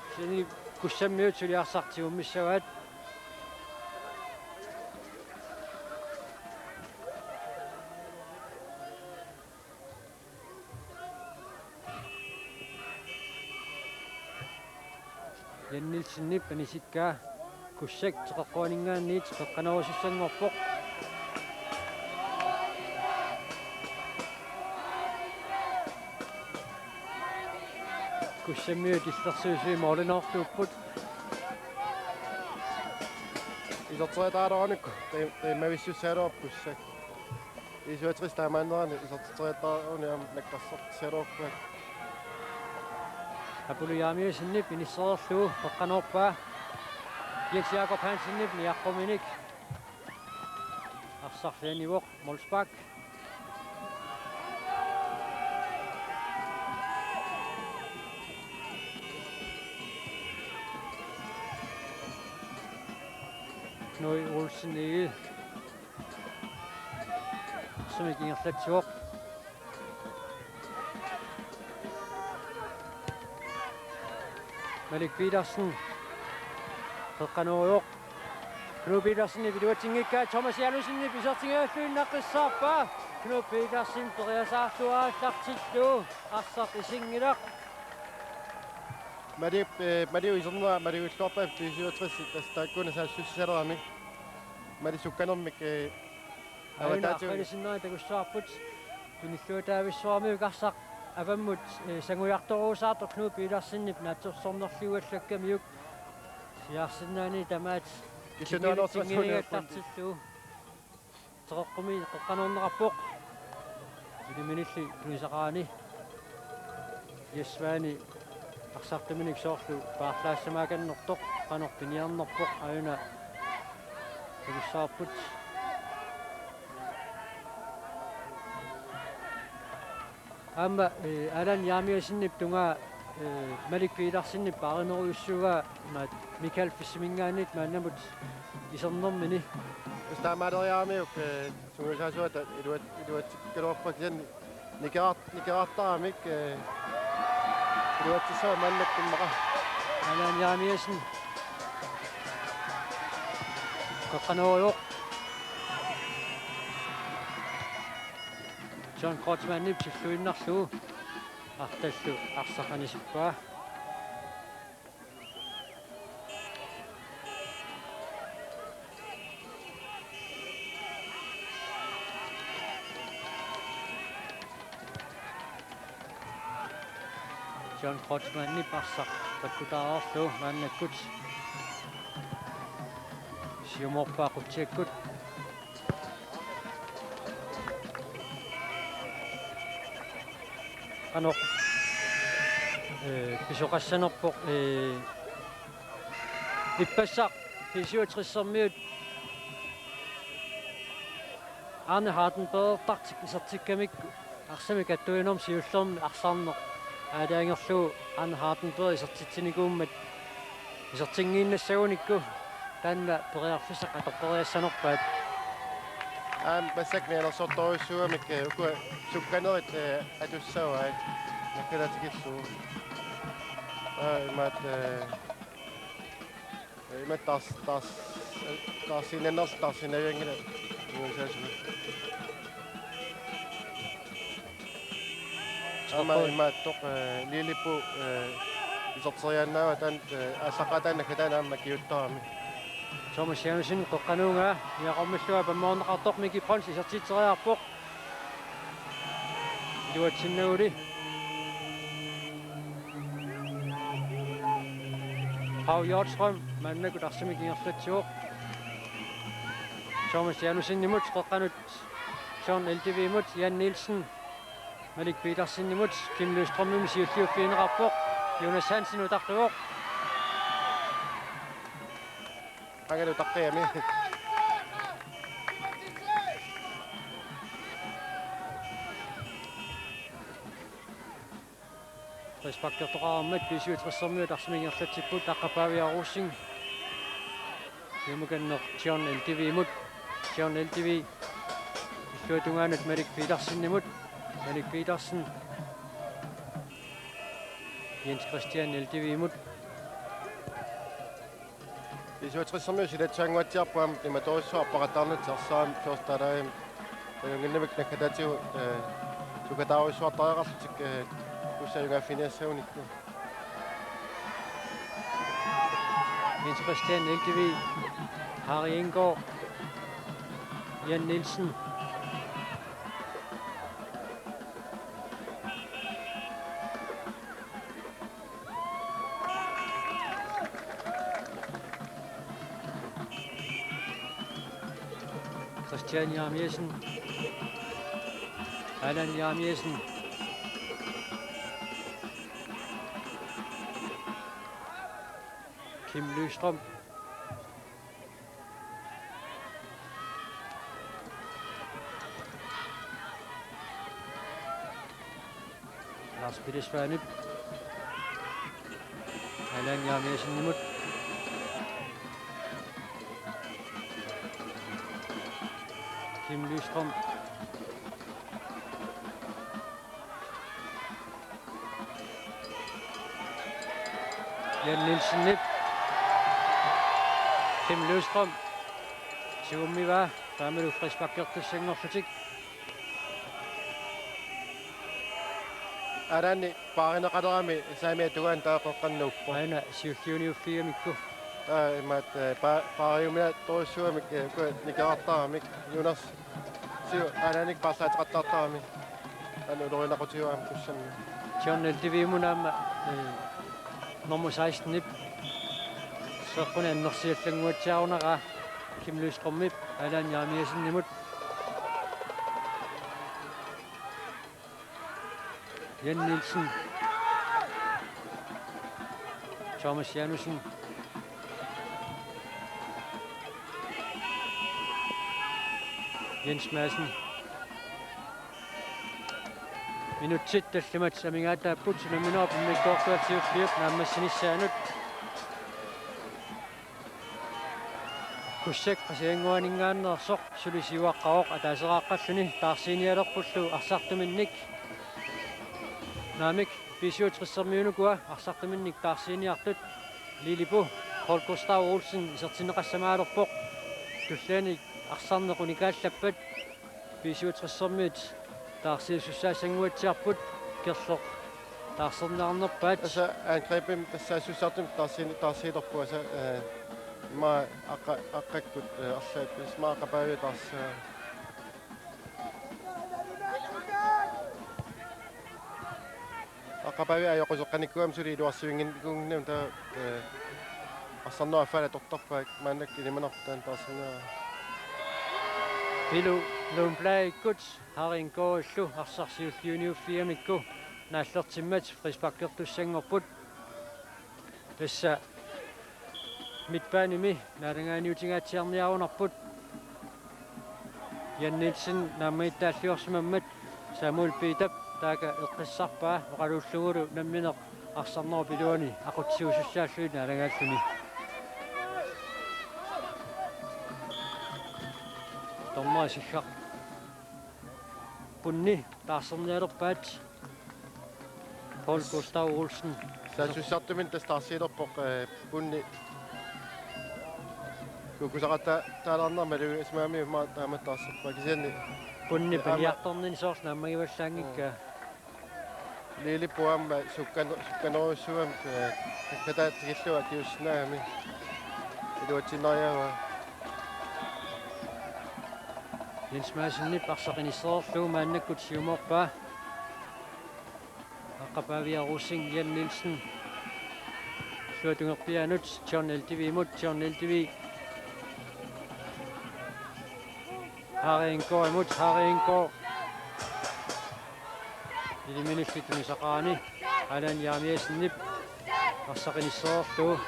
Kisiannili Kussammiut suli arsaq tigummissavaat. Jan Nielsenip anisikkaa Kussak teqeqquaninngaanniit qeqqanoorusussanngorpoq. Kussammiut illersuisui målinoortuupput. Iserteriataaraannikku qi-, qiimmavissussagaluarpoq Kussak. B syvogtres taamaannerani iserteriataaruni aamma nakkarsortigaluarput. Apulu Jeremiassenip inissereerlugu qeqqanoorpaa. Jens Jakob Hansenip niaqquminik. Arsarlianivoq målspark. Knud Olsen Egede. Sumik ingerlatsivoq. Malik Petersen. Qeqqanooruvoq. Knud Petersenip iluatsinngikkaa Thomas Janussenip isertingajalluinnaqqissaarpaa. Knud Petersen periasaarluarallartillugu arsaq isinngilaq. Malik, eh, Malik isernera Malik illuarpaa B syvogtres tassa taakkuuna saassussileramik. Malik sukkanermik, eh, Aajuna avataatigut. Aqqanisinnaani takussavarput. Tunilluataavissuarmiuk arsaq avammut, eh, sangujartoruusaartoq Knud Petersenip naatsorsornerliuallakkamiuk. Siaarsinnaani tamaat Killutuanersoq kinnivitsinngiigallartillugu. Teqeqqumi qeqqanoorneqarpoq. Iliminilli tunisaqarani. Jesvani arsartuminik soorlu paarlaassamaakkannertoq qanoq piniarnerpoq aajuna takussavarput. Aamma, eh, Allan Jeremiassenip tungaa, eh, Malik Petersenip paarinerujussuugaa maat Michael Fissimingaanniit maannamut isernermini. Taamaaleriaramiuk, eh, sungiusaasuata iluat-, iluatsikkaluarpaa kisianni Nikerar-, nikerartaramik, eh, iluatsissavaa maannakkut immaqa. Allan Jeremiassen. Qeqqanooruvoq. John Kreutzmannip silluinnarlugu. Artallu arsaq anisippaa. John Kreutzmannip arsaq takkutaareerlugu maannakkut. Siumoorpaa Qutsiakkut. Qanoq, eh, pisoqassanerpoq, eh, ippassaq B syvogtressermiut Arne Hardenbergertartik isertikkamikku arsamik kattuinermi siullermi arsarneq aalajangerlugu Arne Hardenberg isertitsinikuummat isertinngiinnassagunikku taanna periarfissaq atorfeeriassanerpaat. Aamma massakkut mianersortorujussuugamik, eh, ukua sukkanerit, eh, atussavaat. Nakkalatikillugu. Aa, imaat, eh, Ima taars-, taars-, taarsiinnarnerlu taarsiinnavianngilaq. Nuisaasugut. Aamma imaattoq, eh, Lilipu, eh, iserteriaannaava taanna, eh, aallaqqaataaniit naggataani aamma kiuttarami. Thomas Janussen qeqqanut ungaa, niaqormillugu pammoorneqartoq Miki Brøns isertitseriarpoq. Iluatsinnaguli. Paul Hjortstrøm maannakkut arsamik ingerlatsivoq. Thomas Janussenimut qeqqanut John L T V-mut Jan Nielsen. Malik Petersenimut Kim Løvstrømimut siulliuffigineqarpoq. Jonas Hansen utaqqivoq. Qangali utaqqiami. Frisparkertoqarmat B syvogtressermiut arsamik ingerlatsipput, Aqqap Pavia Rosing. Siumukanneq John L T V-mut. John L T V illuatungaanut Malik Petersenimut. Malik Petersen. Jens Christian L T V-mut. B syvogtressermiut silatsaannguatsiarput aamma imatorujussuaq peqataarnatsinni arsaarami første halvlegimi. Taanna unnginnamik naggataatigut, eh, sukataarujussuartariaqarlutik, eh, tassa ajugaaffiginiassagunikku. Jens Christian L T V, Harry Indgaard, Jan Nielsen. Christian Jeremiassen. Allan Jeremiassen. Kim Løvstrøm. Lars Peter Svanep. Allan Jeremiassenimut. Kim Løvstrøm. Jan Nielsenip. Kim Løvstrøm. Siummiva. Taamalu frisparkertussanngorlutik. Alani paarineqalerami saamiata tungaanut taava qeqqanut nuuppoq. Aana siulliuniuffigamikku. Taava imaattoq, eh, pa-, paariumiatorujussuugamik, eh, uku nikerartaramik. Jonas Siu Alanik paarlaateqattaartarami. Aana ulorianaqutigaara aamma tussanni. John L T V-mut aamma, eh, nummer seksten-ip. Seeqquni annersiallannguatsiarunaraa Kim Løvstrømip Allan Jeremiassenimut. Jan Nielsen. Thomas Janussen. Jens Madsen. Minutsit tallimat amigaataapput unamminerup immikkoortuata siulliup naammassinissaanut. Kussak Qasigiannguaninngaanneersoq suli siuaqqavoq ataaseraaqqalluni taarsiinialerpullu arsartuminnik. Naamik B syvogtressermiunukua arsartuminnik taarsiiniartut Lilipu Paul Gustav Olsen isertinneqassamaalerpoq. Tullaanik arsarneq unikaallappat B syvogtressermiut taarsiisussaassannguatsiarput Kerleq taarserniarnerpaat. Tassa angrebimi tassaassussartumik taarsiin-, taarsiilerpoq tassa, eh, ima aqqa-, aqqakkut, eh, arlaat, tassa ima Aqqap Pavia taarsigaa. Aqqap Pavia ajoquseqqanikku aamma suli iluarsivinnginnikuunnginnami taava, eh, arsarnerup affaalu atortarpaat maannakkut ilimanarpoq taanna taarserniarlugu. Pilu Lundbladikut Harry Indgaardillu arsaq siulliuniuffigamikku naallertimmat frisparkertussanngorput. Tassa midtbanemi naalagaaniutingaatsiarniarunarput. Jan Nielsen naammagittaalliorsimammat Samuel Peterip taaka eqqissarpaa oqaluullugulu nammineq arsarnerup iluani aqutsisuussaalluni naalagaalluni. Dommeri sikkarpunni taarsernialerpaat. Paul Gustav Olsen. Saassussartumik tassa taarsiilerpoq, eh, punni. Kukusaqattaalaarnermik alugisimagami immaqa taamatut arsarpaa kisianni. Punni aamma piniartornini soorlu naammagivallaanngikkaa. Lili puamma sukkan-, sukkanerujussuugami, eh, kataat tikillugu akiuussinnaagami. Iluatsiinnariaavaa. Jens Madsenip arsaq inissereerlugu maannakkut siumoorpaa. Aqqapaavia Rosing, Jan Nielsen. Illuatungerpiaanut John Eldevimut, John Eldevik. Harry Ingårdimut, Harry Ingård. Iliminilli tunisaqarani Allan Jeremiassenip arsaq inissereerlugu.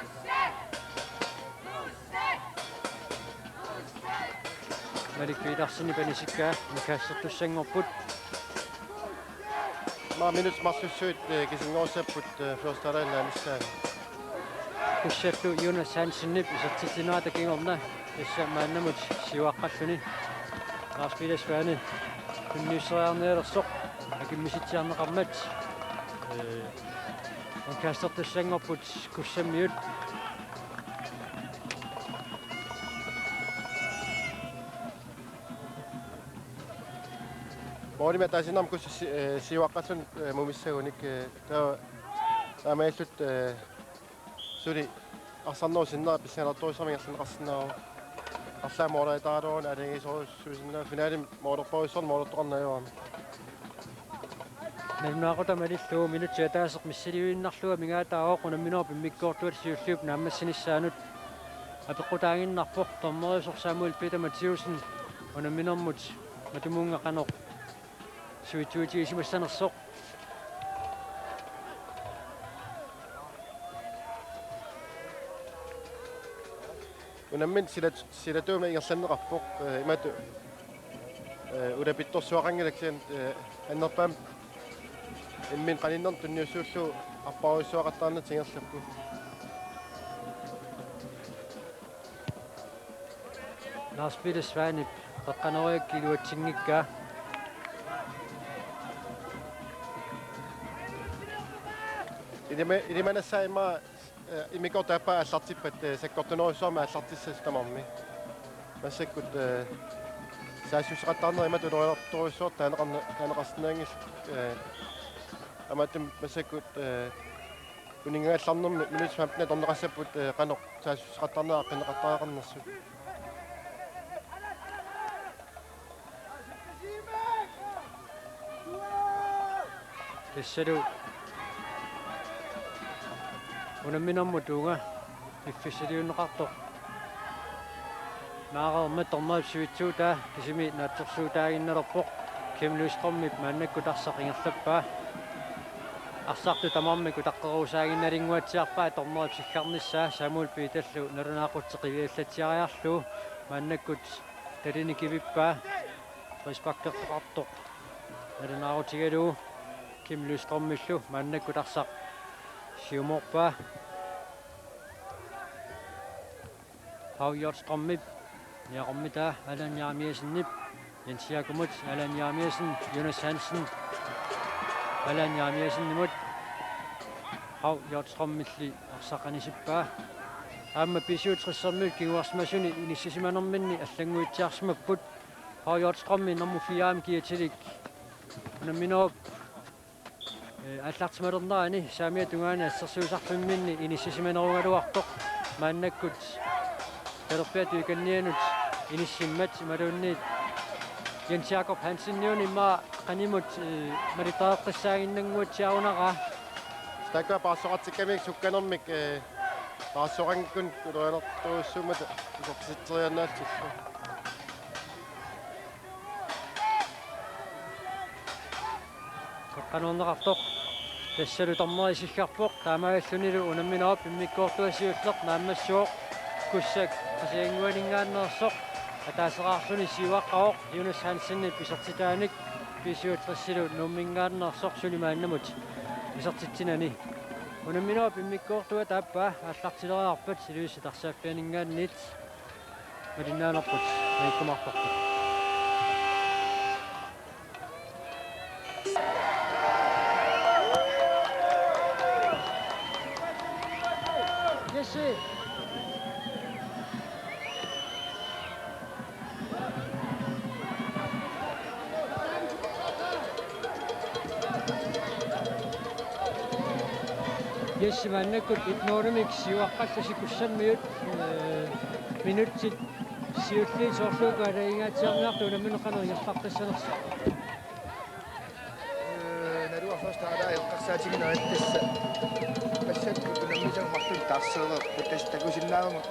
Malik Petersenip anisikkaa inikaasertussanngorput. Maani minutsit marlussuit, eh, kisinngorusapput, eh, første halvleg naanissaanut. Kussallu Jonas Hansenip isertitsinerata kingorna tassa maannamut siuaqqalluni. Lars Peter Svane tunniusseriarnialersoq akimmisitsiarneqarmat. Eh, inikaasertussanngorput Kussammiut. Målimi ataasiinnarmik Kussap si-, eh, siuaqqalluni, eh, mumissagunik, eh, taava taamaalilluta, eh, suli arsarnerup sinnera pissanganartorujussuarmik ingerlanneqarsinnaavoq. Arlaat måleriataaraluaruni aalajangiisorujussuusinnaasoq, finalimi målerparujussuarnik målertoqarneq ajoramik. Nalunaaqutaq malillugu minutsit ataaseq missiliinnarlugu amigaataavoq unamminerup immikkoortuata siulliup naammassinissaanut. Apeqqutaaginnarpoq dommeriusoq Samuel Peter Mathiussen unamminermut matumunnga qanoq suitsuutigisimassanersoq. Unammineq silat-, silatuumik ingerlanneqarpoq, eh, imatut, eh, ulapittorsuaqanngilaq kisianni, eh, annerpaamik imminut qaninnermut tunniussuullugu arparujussuaqattaarnatik ingerlapput. Lars Peter Svanep qeqqanooriarlugu iluatsinngikkaa. Ilima-, ilimanassaaq immaqa, eh, immikkoortup aappaa aallartippat, eh, sakkortunerujussuarmik aallartissasoq tamarmi. Massakkut, eh, saassusseqattaarnerit imatut ulorianartorujussuartut taaneqarne-, taaneqarsinnaanngillat, eh, aamma massakkut, eh, uninngagallarnermi minutsit femten atorneqassapput, eh, qanoq saassusseqattaarnerat aaqqinneqartariaqarnersut. Tassalu unamminermut uunga piffissaliunneqartoq naareermat dommerip sivitsuutaa kisimi naatsorsuutaaginnalerpoq. Kim Lystrømip maannakkut arsaq ingerlappaa. Arsartut tamarmik utaqqeruusaaginnalinnguatsiarpaat dommerip siggarnissaa. Samuel Peterlu nalunaaqutseq qiviallatsiariarlugu maannakkut talini kivippaa. Frisparkertoqartoq nalunaarutigalugu Kim Lystrømillu maannakkut arsaq siumoorpaa. Paul Hjortstrømip niaqormitaa Allan Jeremiassenip, Jens Jakobimut, Allan Jeremiassen, Jonas Hansen, Allan Jeremiassenimut, Paul Hjortstrømilli arsaq anisippaa. Aamma B syvogtressermiut kinguarsimasuni inissisimanerminni allannguitsiarsimapput. Paul Hjortstrømip nummer fire-mik kiatilik unamminerup, eh, aallartimalernerani saamiata tungaanut assersuisarfimminni inissisimanerugaluartoq. Maannakkut talerpiata tungaanut inissimmat imaluunniit Jens Jakob Hanseniuni immaqa qanimut, eh, malittareqqissaaginnannguatsiarunaraa. Taakkua paarsoqartikkamik sukkanermik, eh, paarsoqanngikkunik ulorianartorujussuummata isertitseriaannaallutik. Qeqqanoorneqartoq. Tassalu dommeri isiggarpoq, taamaalillunilu unamminerup immikkoortua siulleq naammassivoq. Kussak Qasigiannguaninngaanneersoq ataaseraarluni siuaqqavoq Jonas Hansenip isertitaanik, B syvogtresilu Nuumminngaanneersoq suli maannamut isertitsinani. Unamminerup immikkoortua taappaa aallartileriarpat Ilulissat arsaaffianinngaanniit malinnaanerput malikkumaarparput. Jesse. Jess, maannakkut et nul-imik siuaqqallasi Kussammiut, ee, minutsit siulliit soorlu uku aalajangiiatsiarniartut unammineq qanoq ingerlaqqissanersoq. Ee, naluara første halvleg eqqarsaatiginerit tassa. Massakkut unammisavut marluk taarsereerput, tassa takusinnaavugut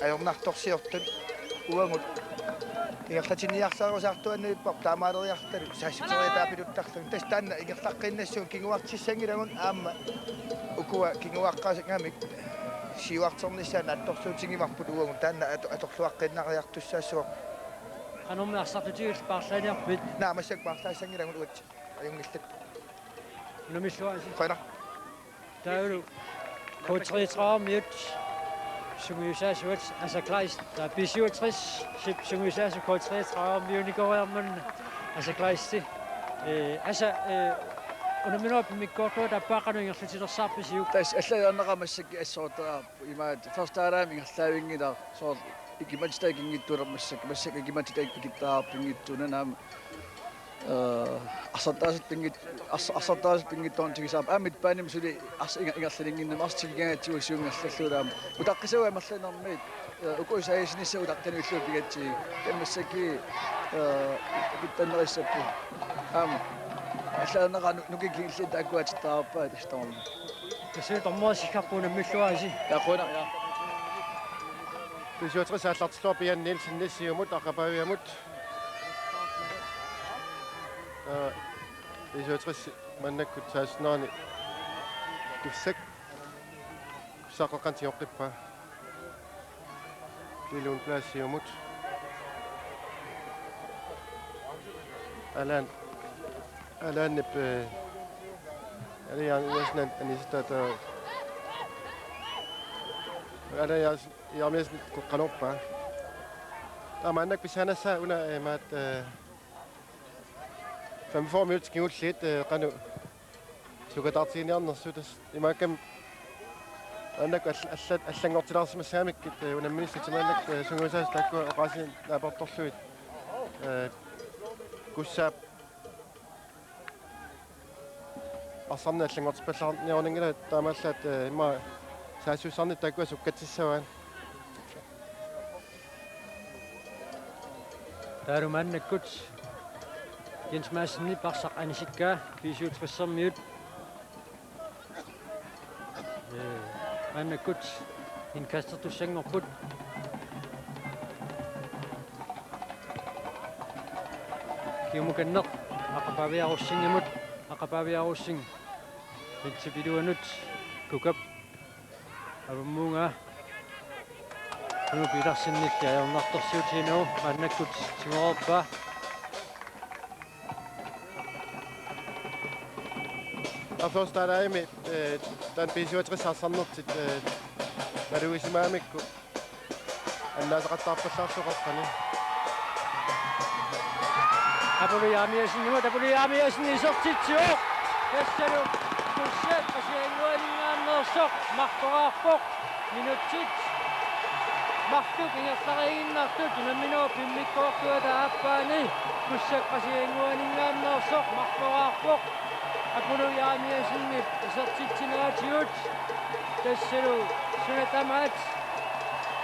ajornartorsiortut uagut ingerlatinniarsarusaartuanniippoq taamaaleriarlutalu saassuserisaappiluttarluni. Tassa taanna ingerlaqqinnassaagut, kinguartissanngilagut aamma ukua kinguaqqagamik siuarternissaat naatsorsuutigivarput uagut, taanna ato-, atorluaqqiinnariartussaassaaq. Qanormi arsartutigut paarlaaniarpit? Naa, massakkut paarlaassanngilagut uagut. Ajunngillat. Unamilluarisi. Qujanaq. Taavalu K treogtredive-miut sungiusaasuat Asa Kleist, taava B syvogtres-ip sungiusaasoq K treogtredive-miunikooriarmat Asa Kleist. Ee, Asa, ee, unamminerup immikkoortuata aappaa qanoq ingerlatilersaarpisiuk? Tassa allaanerani massakkut assortaa imaat første halvleg ingerlaavinngilaq, soorlu ikimatsitaat ikinngitsuunerat massakkut, massakkut ikimatsitaat ikittariaqarpinngitsuunerat aamma. Ee, arsartaaseq pinngit-, ars-, arsartaaseq pinngitsoornikuusaarpoq. Aamma midtbanemi suli ars-, inger-, ingerlaninnginnami arsaq tikigaatsigu siungerlallugu aamma. Utaqqisavaa amerlanermiit, ee, uku saassussinissaat utaqqinnillugu pigatsigu. Taava massakkut, ee, ikittannerissapput. Aamma. Allaanerani nu-, nukikilli taakkuatittaarpaa tassa tamarmi. Tassa dommeri sikkarput, unammiluarisi. Ja, qujanaq, ja. B syvogtres aallartillugu Pian Nielsen Siumut, Aqqapaaviamut. Aa, B syvogtres maannakkut saassunnerani Kussak. Kussaqqeqqanut tigoqqippaa. Lilun Plaasiumut. Alan, Alanip, ee, Alan Jeremiassen anisitata. Alan Jeremiassen, Jeremiassen qeqqanorpaa. Taava maannakkut pissanganassaaq una, ee, imaat, ee, femogfyrre minutsit kingulliit, ee, qanoq sukataartiginiarnersut, tassa imaakkami maannakkut all-, alla-, allanngortilaarsimassagamikkit, ee, unamminissaat maannakkut, ee, sungiusaasut taakkua oqaasiinik naapertorlugit, ee, Kussaap arsarneq allanngortippallaarniarunanngilaq, taamaallaat, ee, immaqa saassussarneq taakkua sukkatsissavaat. Taavalu maannakkut Jens Madsenip arsaq anisikkaa B syvogtres-ermiut. Ee, maannakkut indkastertussanngorput. Kiumukanneq Aqqapaaviarup Rosingimut, Aqqapaaviarup Rosing. Niels Piluanut, Kukap. Avammuunga. Timo Petersenilli ajornartorsiutigineq maannakkut tiguarpaa. Afuustalaimi, ee, taanna B syvogtres arsarnertik, ee, malugisimagamikku annaasaqattaarpallaarsoq qeqqani. Apollo Jeremiassenimut, Apollo Jeremiassen isertitsivoq. Tassalu Kussak Qasigiannguaninngaanneersoq marloraarpoq. Minutsit marluk ingerlariiginnartut unamminerup immikkoortuata aappaani Kussak Qasigiannguaninngaanneersoq marloraarpoq. Apollo Jeremiassenip isertitsineratigut. Tassalu suna tamaat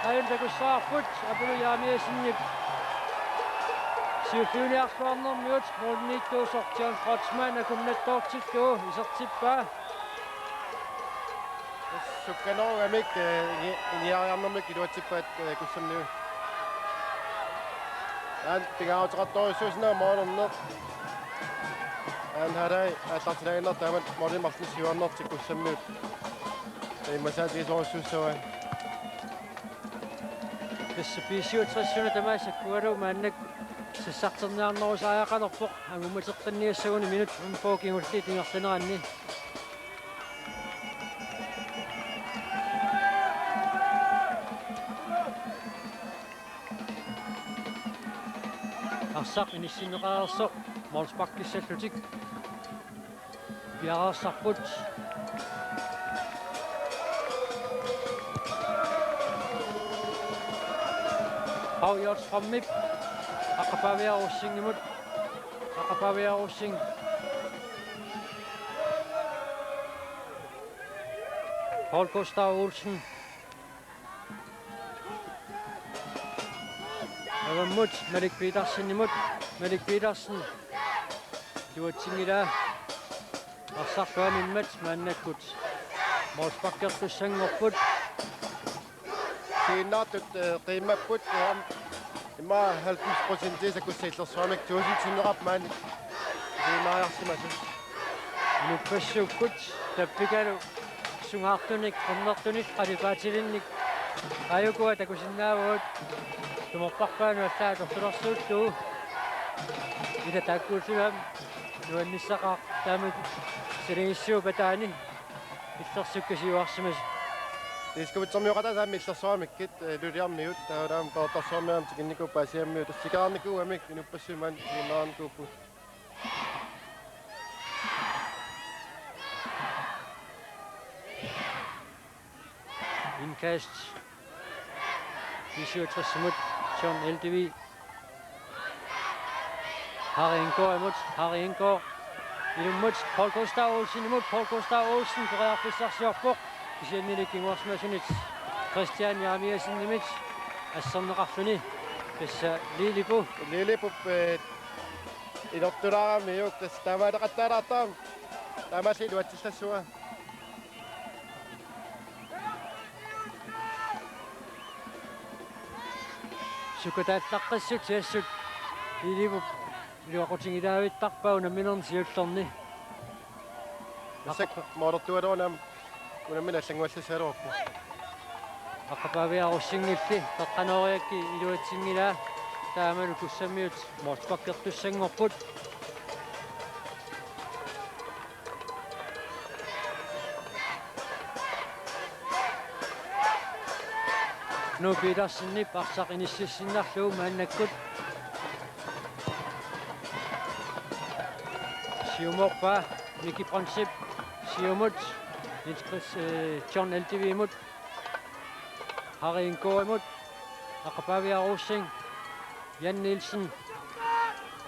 aajuna takussavarput Apollo Jeremiassenip siulliuliarluarnermiut, målimiittuusoq John Kreutzmann akunnattoortillugu isertippaa. Sukkanerugamik, ee, ini-, iniariarnermik iluatsippaat, ee, Kussammiut. Aamma pingaaruteqartorujussuusinnaasoq målerneq. Aamma Harai aallartilaaginnartoq taamatut målimik marlunnik siuarnertik Kussammiut immasaatigisorujussuussavaat. Tassa B syvogtres-una tamaasa sakkugalugu maannakkut sassarterniarnerusariaqalerpoq, angummateqqinniassaguni minutsit femogfyrre kingulliit ingerlaneranni. Arsaq inissinneqareersoq målsparkissallutik piareersarput. Paul Hjortstrømip Aqqapaaviarup Rosingimut. Aqqapaaviarup Rosing. Paul Gustav Olsen. Avammut Malik Petersenimut. Malik Petersen. Iluatsinngilaa. Arsarluamimmat maannakkut målsparkertussanngorput. Siunnaartut, eh, qiimmapput, eh, immaqa halvfems procent sakkussaq illersuarmik tuusintinneqarpoq maani siunnaariarsimasut. Inuppassuukkut tappikalu sungaartunik, qernertunik, qalipaatilinnik, aajukua takusinnaavagut, tumorparpaanut allaat atortulersuullugu. Ila taakkuullunga nuannissaqaaq taama saligissuup ataani. Illersukka siuarsimasut. Diskobitsermioqataasa aamma illersuarmikkit, eh, iluliarmigut, taavalu aamma peertarsuarmiut aamma tikinnikuupput Aasiammiut, tassa sikaarnikuugamik inuppassuit maani siunnaarnikuupput. Indkast. B syvogtres imod John Eldevig. Harry Indgaard imod. Harry Indgaard. Ilummut Paul Gustav Olsen imod. Paul Gustav Olsen periarfissarsiorpoq. Kisiannili kinguarsimasunit Christian Jeremiassenimit asserneqarluni. Tassa Liilipu. Liilipup, eh, inortulaaramiuk tassa taamaaleqattaalaartarami. Taamaalli iluatsillassua. Sukataallaqqissut siassut Liilipup iluaqutigilaavittarpaa unamminerni siullerni. Massakkut målertugaluarluni aamma unammineq allannguallassaagaluarpoq. Aqqapaaviaarussinngilli, Peqqanooriakki iluatsinngilaa, taamalu Kussammiut målsparkertussanngorput. Knud Petersenip arsaq inississinnarlugu maannakkut. Siumoorpaa Miki Brøndsip, siumut Niels Chris, eh, John Eldevigimut, Harry Indgaardimut, Aqqapaaviaarusing, Jan Nielsen,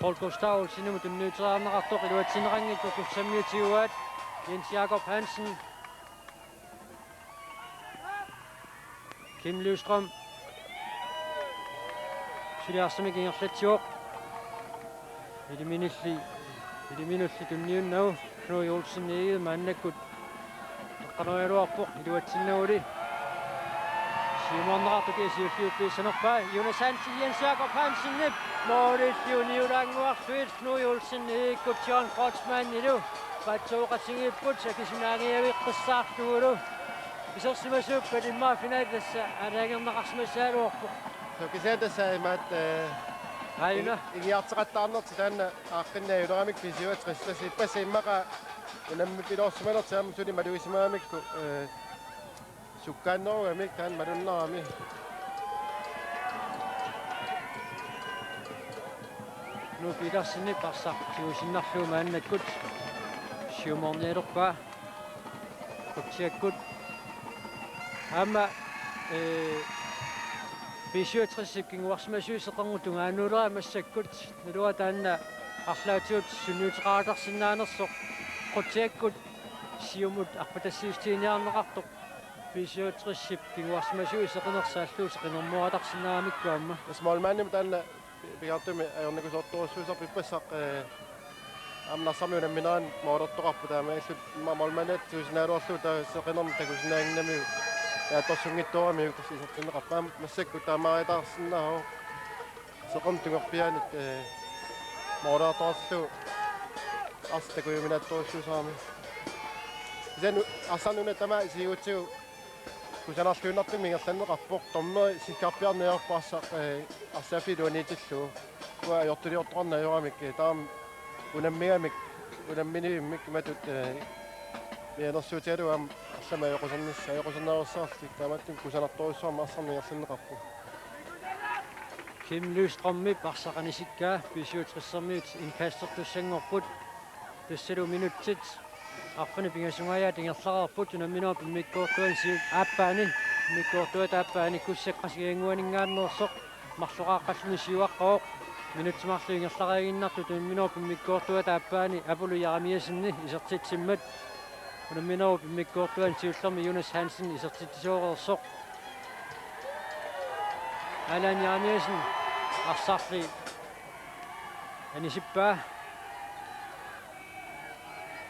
Paul Gustav Olsenimut tunniuteriarneqartoq, iluatsinneqanngilaq, Kussammiut tiguaat, Jens Jakob Hansen, Kim Løvstrøm. Suli arsamik ingerlatsivoq. Iliminilli, iliminulli tunniunnagu Knud Olsen Egede maannakkut eqqanuialuarpoq iluatsinnaguli. Siumoorneqartoq siulliuppiissanerpaa. Jonas Hansen, Jens Jakob Hansenip målilli uniulaannguarluit Knud Olsen Egedekkut John Kreutzmannilu paatsooqatigiipput, akisunaangiaviiqqissaarlugulu. Isersimasuuppat immaqa finale tassa aalajangerneqarsimassagaluarpoq. Soo, kisianni tassa imaattoq, eh, aajuna, ing-, ingiarteqattaarnertik taanna aaqqinneq ajuleramik B syvogtres, tassa ippassaq immaqa unammipiloorsimanertik aamma suli malugisimamikku, eh, sukkaannerugamik taanna malunnarami. Knud Petersenip arsaq tigusinnarlugu maannakkut siumoornialerpaa. Qutsiakkut. Aamma, eh, B syvogtres-ip kinguarsimasuisoqarnut tungaannuulera massakkut. Naluara taanna arlaatigut sunniuteqartarsinnaanersoq. Qutsiakkut siumut arpatassiissutigineqartoq. B syvogtres-ip kinguarsimasuisoq seqinersaallugu seqinermooratarsinnaaramikku aamma. Tassa målmandimut taanna pingaartumik ajornakusoortorujussuusarpoq, ippassaq, eh, aamma Narsarmi unamminerani målertoqarpoq, taamaalillutik immaqa målmandit tigusinnaagaluarlugu taava seqinermut takusinnaannginnamiuk naatsorsunngitsooramiuk tassa isertinneqarpoq. Aamma massakkut taamaariataarsinnaavoq seqinermut tunngavianit, eh, målertoqarlugu arsaq takujuminaatsorujussuusarami. Kisianni arsaq una tamaat isigutsigu kusanarluinnartumik ingerlanneqarpoq, dommeri sikkarpiarneq ajorpoq arsaq, eh, arsaq iluaniitillugu. Uanga ajortuliortoqarneq ajoramik, eh, taama unammigamik, unamminivimmik imatut, eh, mianersuutigalugu aamma arsamik ajoqusernissaq, ajoqusernerussarlutik, taamaattumik kusanartorujussuarmik arsarneq ingerlanneqarpoq. Kim Løvstrømip arsaq anisikkaa, B syvogtres-ermiut indkastertussanngorput. Tassalu minutsit arfineq-pingasungajaat ingerlareerput unamminerup immikkoortuani siu-, aappaani, immikkoortuata aappaani Kussak qasigiannguaninngaanneersoq marloqaaqqalluni siuaqqavoq. Minutsit marluk ingerlariaginnartut unamminerup immikkoortuata aappaani Apollo Jeremiassenip isertitsimmat Unamminerup immikkoortuani siullermi Jonas Hansen isertitsisooreersoq. Allan Jeremiassen arsarli anisippaa.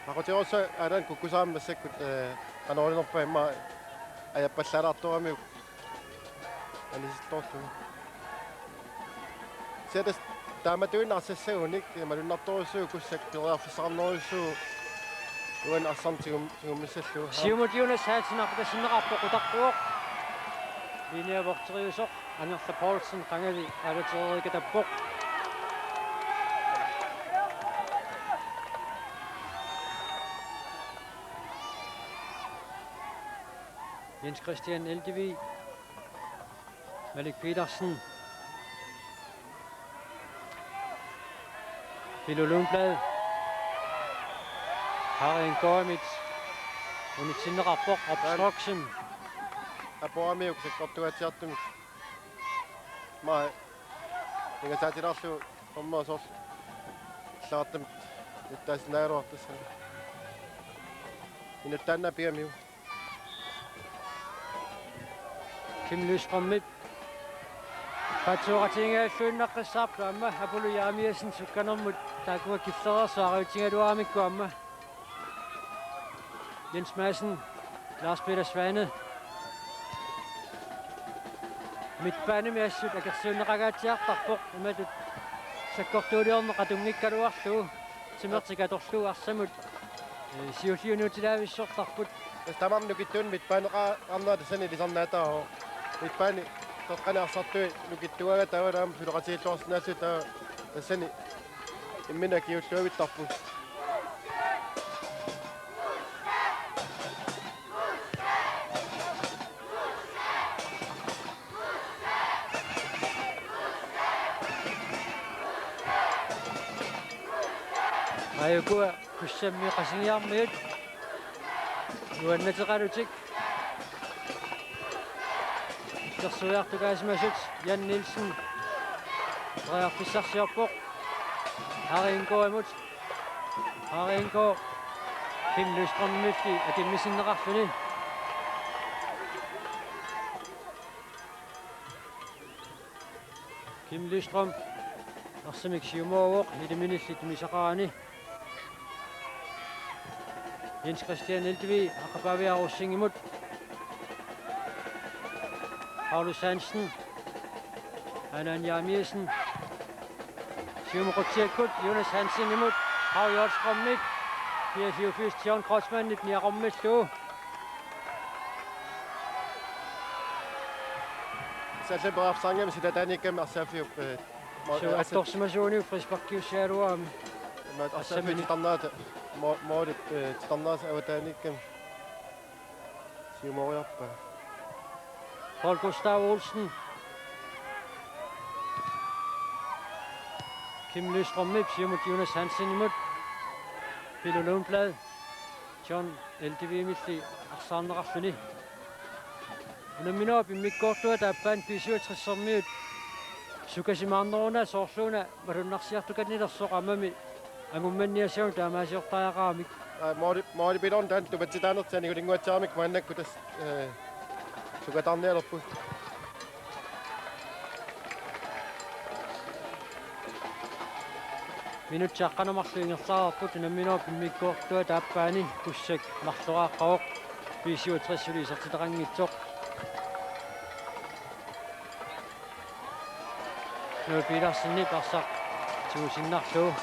Aquterossa Allan kukkusarami massakkut, eh, qanoq iliornerpa immaqa ajappallaalaartoramiuk anisittoorlugu. Siatas taamatuinnaq arsassagunik malunnartorujussuuvoq, Kussak periarfissaqarnerujussuuvoq uani arsarneq tigum-, tigummissallugu. Siumut Jonas Hansen aqqutassineqarpoq, utaqquvoq. Linea vogteriusoq Angerla Poulsen qangavi aalatereerikatappoq. Jens Christian Eldevig. Malik Petersen. Pilo Lundblad. Harry Ngoimit unitsinneqarpoq. Obstruktion. Aporamiuk sakkortuaatsiartumik. Maa ingasaatilaarlugu tormasoorlu. Illaartumik nuttaasinnaagaluarput tassani. Minut taanna pigamiuk. Kim Lystrømip paatsuuqatigiinnarluinnaqqissaarpoq aamma Apollo Jeremiassen sukkanermut taakkua killereersoq arajutsigaluaramikku aamma. Jens Madsen, Lars Peter Svane. Midtbanemi assut akersuunneqangaatsiartarpoq, imatut sakkortuuliorneq qatunngikkaluarlugu timertik atorlugu arsamut, eh, siulliunuutilaavissortarput. Tassa tamarmik nukittuunik midtbaneqarnera tassani ilisarnaataavoq. Midtbane toqqani arsartui nukittuugaagut taava aamma suleqatigiilluarsinnaallutik taava tassani imminut akiuulluavittarput. Aajukua Kussammi Qasigiarmiut nuannateqalutik isersuiartukaasimasut. Jan Nielsen periarfissarsiorpoq Harry Ngoimut. Harry Ngo Kim Lystrømimilli akimmisinneqarluni. Kim Lystrøm arsamik siumooruvoq, iliminilli tunisaqarani. Jens Christian Eldevig aqqapaaviaa Rosingimut. Paulus Hansen. Allan Jeremiassen. Siumut qutsikkut Jonas Hansenimut. Paul Hjortstrømip. Pia Theophilus John Kreutzmannip niaqormillugu. Sallan periarfissaqanngimmat silataaniikkami arsaaffiup, eh, mo-, suu, eh, arsa-, attorsimasuunik frisparkiussigaluarami. Imaat arsaaffiup arsamini titarnerata mo-, moolip, eh, titarnerata avataaniikkami siumooriarpaa. Paul Gustav Olsen. Kim Lystrømip siumut Jonas Hansenimut. Pilo Lundblad. John Eldevigimilli arsaarneqarluni. Unamminerup immikkoortua taappaani B syvogtressermiut sukasimaarneruna soorluuna malunnarsiartukannilersoq aammami angummanniassagunarpoq taamaasiortariaqaramik. Aa, mooli-, moolipiloorneq taanna tupatsitaanertik anigulinnguatsiaramikku maannakkut tassa, eh, sukataarnialerput. Minutsit aqqaneq marluk ingerlareerput unamminerup immikkoortua taappaani, Kussak marloraaqqavoq, B syvogtres suli isertitaqanngitsoq. Knud Petersenip arsaq tigusinnarlugu.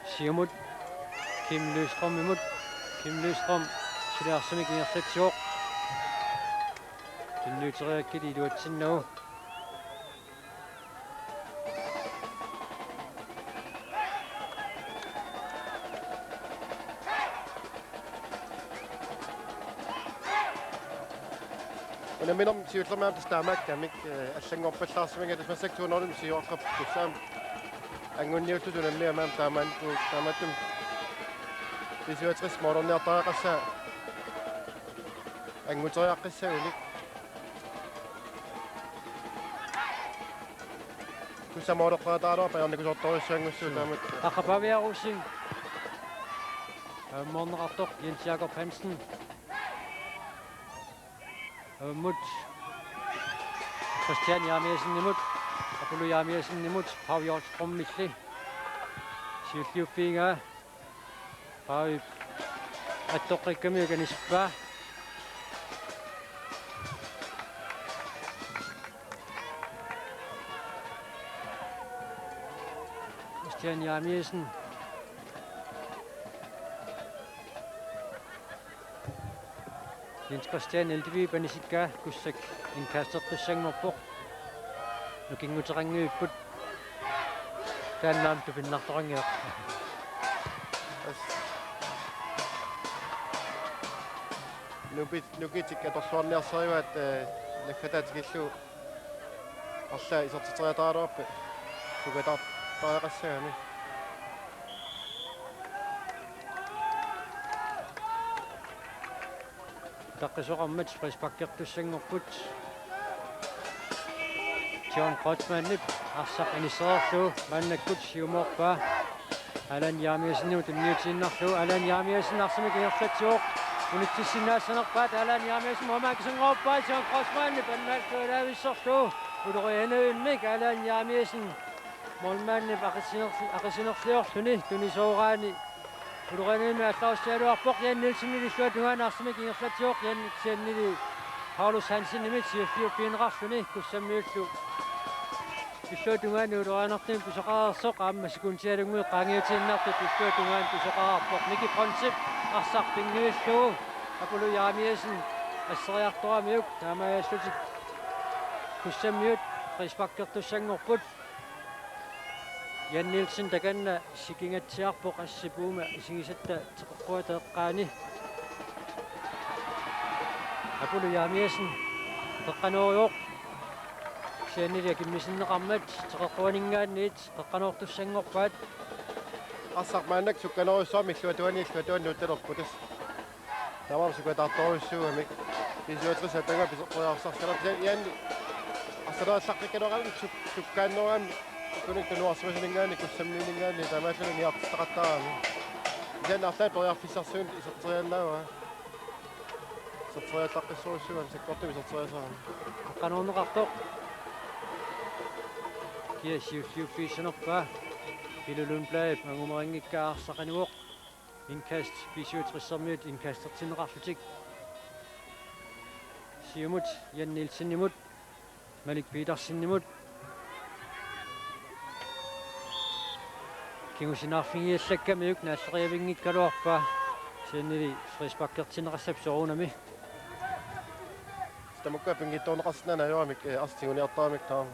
Siumut Kim Lystrømimut. Kim Lystrøm suli arsamik ingerlatsivoq. Tunniuteriakkili iluatsinnagu. Unamminermi siullermi aamma tassa taamaakkamik, eh, allanngorpallaarsimagaa, tassa massakkut to nul-imik siuaqqap tussaam anguniullutik unammineq aamma taamaanku, taamaattumik B syvogtres moolorniartariaqassaaq anguteriaqqissagunik. Samooreqqaataaraluarpaa ajornakusoortorujussuanngussuuvoq taamatut. Taqqapaaviarusing. Ammoorneqartoq Jens Jakob Hansen. Ammut Christian Jeremiassenimut, Apollo Jeremiassenimut, Pau Hjortstrømilli. Siulliuffigaa. Paavip attoqqikkamiuk anissippaa. Christian Jeremiassen. Jens Christian Eldevig anisikkaa, Kussak indkastertussanngorpoq. Nukinguteqanngivipput. Taanna aamma tupinnartoqanngivoq. As-, nukit-, nukitik atorluarniarsarivaat, eh, naggataata tikillugu. Arlaat isertiteriataaraluarput. Sukataartariaqassagami. Utaqqisoqarmat frisparkertussanngorput. John Kreutzmannip arsaq inissereerlugu maannakkut siumoorpaa. Allan Jeremiassenimut tunniutiinnarlugu. Allan Jeremiassen arsamik ingerlatsivoq. Unitsissinnaassanerpaat Allan Jeremiassen målmandip akisinngorpaa. John Kreutzmannip annaallualaavissorlugu. Ulorianavimmi Allan Jeremiassen målmandip aqisinerli-, aqisinerliorluni tunisooraani. Ulorianavimmi aallarussigaluarpoq. Jan Nielsenip illuatungaani arsamik ingerlatsivoq. Jan Nielsenili Paulus Hansenimit siulliuffigineqarluni Kussammiullu illuatungaani ulorianartumik pisoqareersoq aamma sekundialunnguit qaangiutiinnartut illuatungaani pisoqareerpoq. Miki Brøndsip arsaq pinnguillugu Apollo Jeremiassen asseriartoramiuk taamaallutik Kussammiut frisparkertussanngorput. Jan Nielsen takanna sikingatsiarpoq assip uuma isigisatta teqeqquata eqqaani. Apollo Jeremiassen qeqqanoorivoq. Kisiannili akimmisinneqarmat teqeqquaninngaanniit qeqqanoortussanngorpaat. Arsaq maannakkut sukkanerujussuarmik illuatungaani illuatungaani nuuttalerput. Tamarmik sukataartorujussuugamik. B syvogtres atanga pisoqqujaarsarsarallarput. Jan arsaq allaqqikkaluaqaani suk-, sukkaannerugami. Kunik tunuarsimasuninngaanniit Kussammiuninngaanniit taamaallutik niartitaqattaarami. Jan arlaat periarfissarsiuinnarlugu iserteriaannaavaa. Iserteriallaqqissorujussuugami sakkortuumik iserteriasarami. Qanoorneqartoq. Kia siulliuffigissanerpaa. Pilu Lundbladip angumarinngikkaa arsaq anivoq. Indkast B syvogtressermiut indkastertinneqarlutik. Siumut Jan Nielsenimut, Malik Petersenimut. Kingusinaarfigiallakkamiuk naalleriavinngikkaluarpaa. Kisiannili frisparkertinneqassappat soorunami. Tamakku pinngitsoorneqarsinnaanngilaq ajoramik, eh, arsaq tiguniartaramik taama.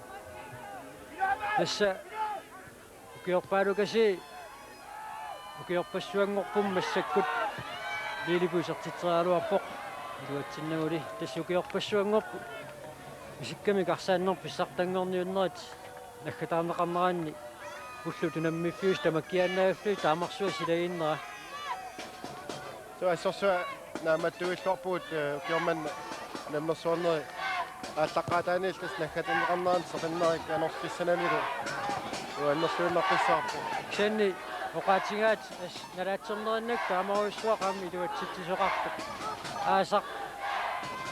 Tassa ukiorpaalukasiit ukiorpassuanngorput massakkut Lillebø isertitseriaraluarpoq iluatsinnaguli. Tassa ukiorpassuanngorput isikkamik arsaannermut pissartanngorniunnerit naggataarneqarneranni ullut unammiffiusut tamakkiaannaavipput taamarsuaq silaginnera. Suu, assorsuaq naammattuilluarpugut, eh, ukioq manna nammersuarneri aallaqqaataaniilli tassa naggatinneqarneranni seqinnerit anorlissananilu uannerluinnaqqissaarpoq. Kisianni oqaatigaat as-, nalaatsornerinnakku taamarujussuaq aamma iluatsitsisoqarpoq. Aasaq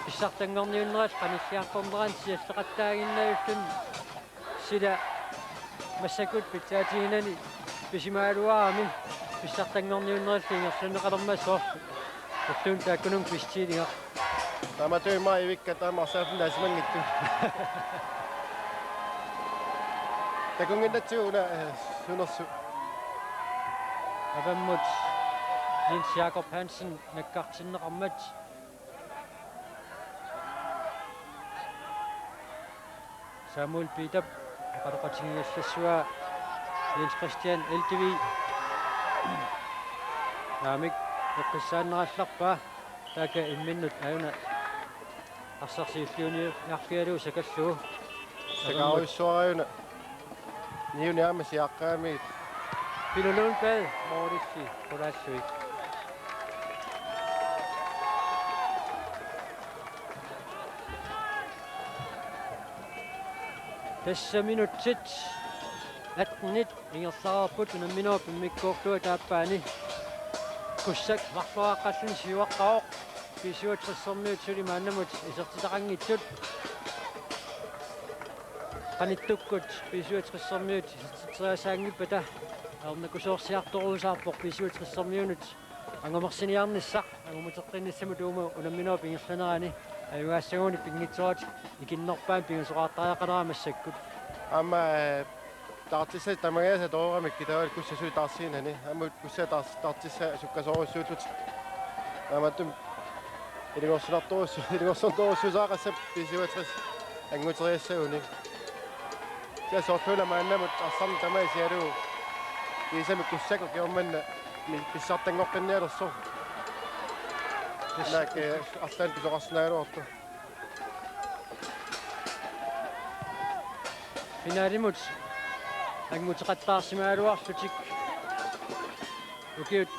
pissartanngorniunnerallu qanilliartornerani sialleqattaaginnavilluni. Sila massakkut pitsaatiginani pisimagaluarami pissartanngorniunnerillu ingerlanneqalermat soorlu ulluunniit taakkununnga pisitiiliga. Taamatut immaqa ivikka taama arsaaffimmut naasimanngitsut. Takunnginnatsigu una, eh, sunersoq. Avammut Jens Jakob Hansen nakkartinneqarmat. Samuel Peterip oqaloqatigiiallassavaa Jens Christian Eldevig. Naamik, eqqissaannerallarpaa taakku imminnut aajuna arsaq siulliuniarfigalugu sakallugu. Sakaarujussuarajuna. Niuni aamma siaqqaamigit. Pilu Lundblad målilli qulaallugit. Tassa minutsit attenit ingerlareerput unamminerup immikkoortuata aappaani. Kussak marluaqqalluni siuaqqavoq. B syvogtressermiut suli maannamut isertitaqanngitsut. Qanittukkut B syvogtressermiut isertitseriasaanngippata ajornakusoorsiartoruusaarpoq B syvogtressermiunut angumersiniarnissaq, angumuteqqinnissamut uuma unamminerup ingerlanerani. Ajugaassagunik pinngitsooratik ikinnerpaamik pingasoqaartariaqaleraat massakkut. Aamma, eh, taartissat tamangajaasa tooramik kitaavali kussasuli taarsiinani. Aamma kussa taars-, taartissat sukkasoorujussuullutik. Taamaattumik ilungersunartorujussu-, ilungersunartorujussuusaqassap B syvogtres anguteriassagunik. Kisianni soorluuna maannamut arsarneq tamaat isigalugu kiisami kussak ukioq manna mi-, pissartanngoqqinnialersoq. Naak, eh, arlaannik pisoqarsinnaagaluartoq. Finalimut anguteqattaarsimagaluarlutik ukiut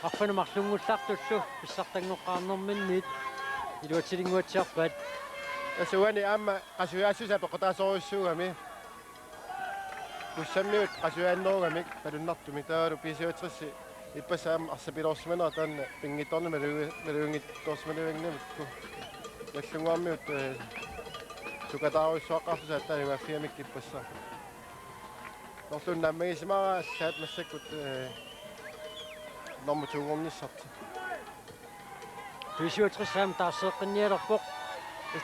arfineq-marlunngullartullu pissartanngoqqaarnerminniit iluatsilinnguatsiarpaat. Tassa uani aamma qasujaassusaa peqqutaasorujussuugami. Kussammiut qasujaannerugamik malunnartumik taavalu B syvogtres ippassaq aamma arsapiloorsimanera taanna pinngitsoornani malugi-, maluginngitsoorsimanaviannginnamikku. Nagdlunguarmiut, eh, sukataarujussuaqqaarlutik aatsaat ajugaaffigamikku ippassaq. Soorlu naammagisimavara allaat massakkut, eh, normu to-nngornissartik. B syvogtres aamma taarseeqqinnialerpoq.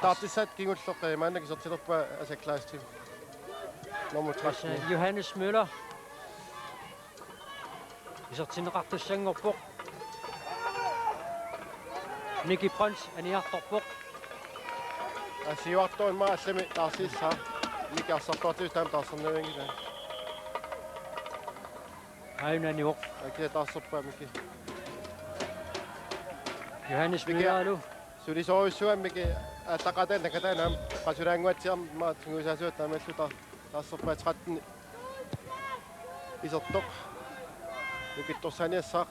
Taartissat kingulleq, eh, maannakkut isertilerpaa Asak Kleistin. Nummer tretten. Tassa Johannes Møller isertinneqartussanngorpoq. Miki Brøns aniartorpoq. Aa, siuartoq immaqa allami taarsiissaaq. Miki arsartuartigu taama taarsernavianngilaa. Aajuna anivoq. Akia taarserpaa Miki. Johannes Miki. Møller-lu. Sulisoorujussuugami Miki, aa, taqataan nakataanam qasulaannguatsiarmat tigusaasuat taamaalluta taarserpaa tretten. Isertoq. Nukittorsaaniassaaq.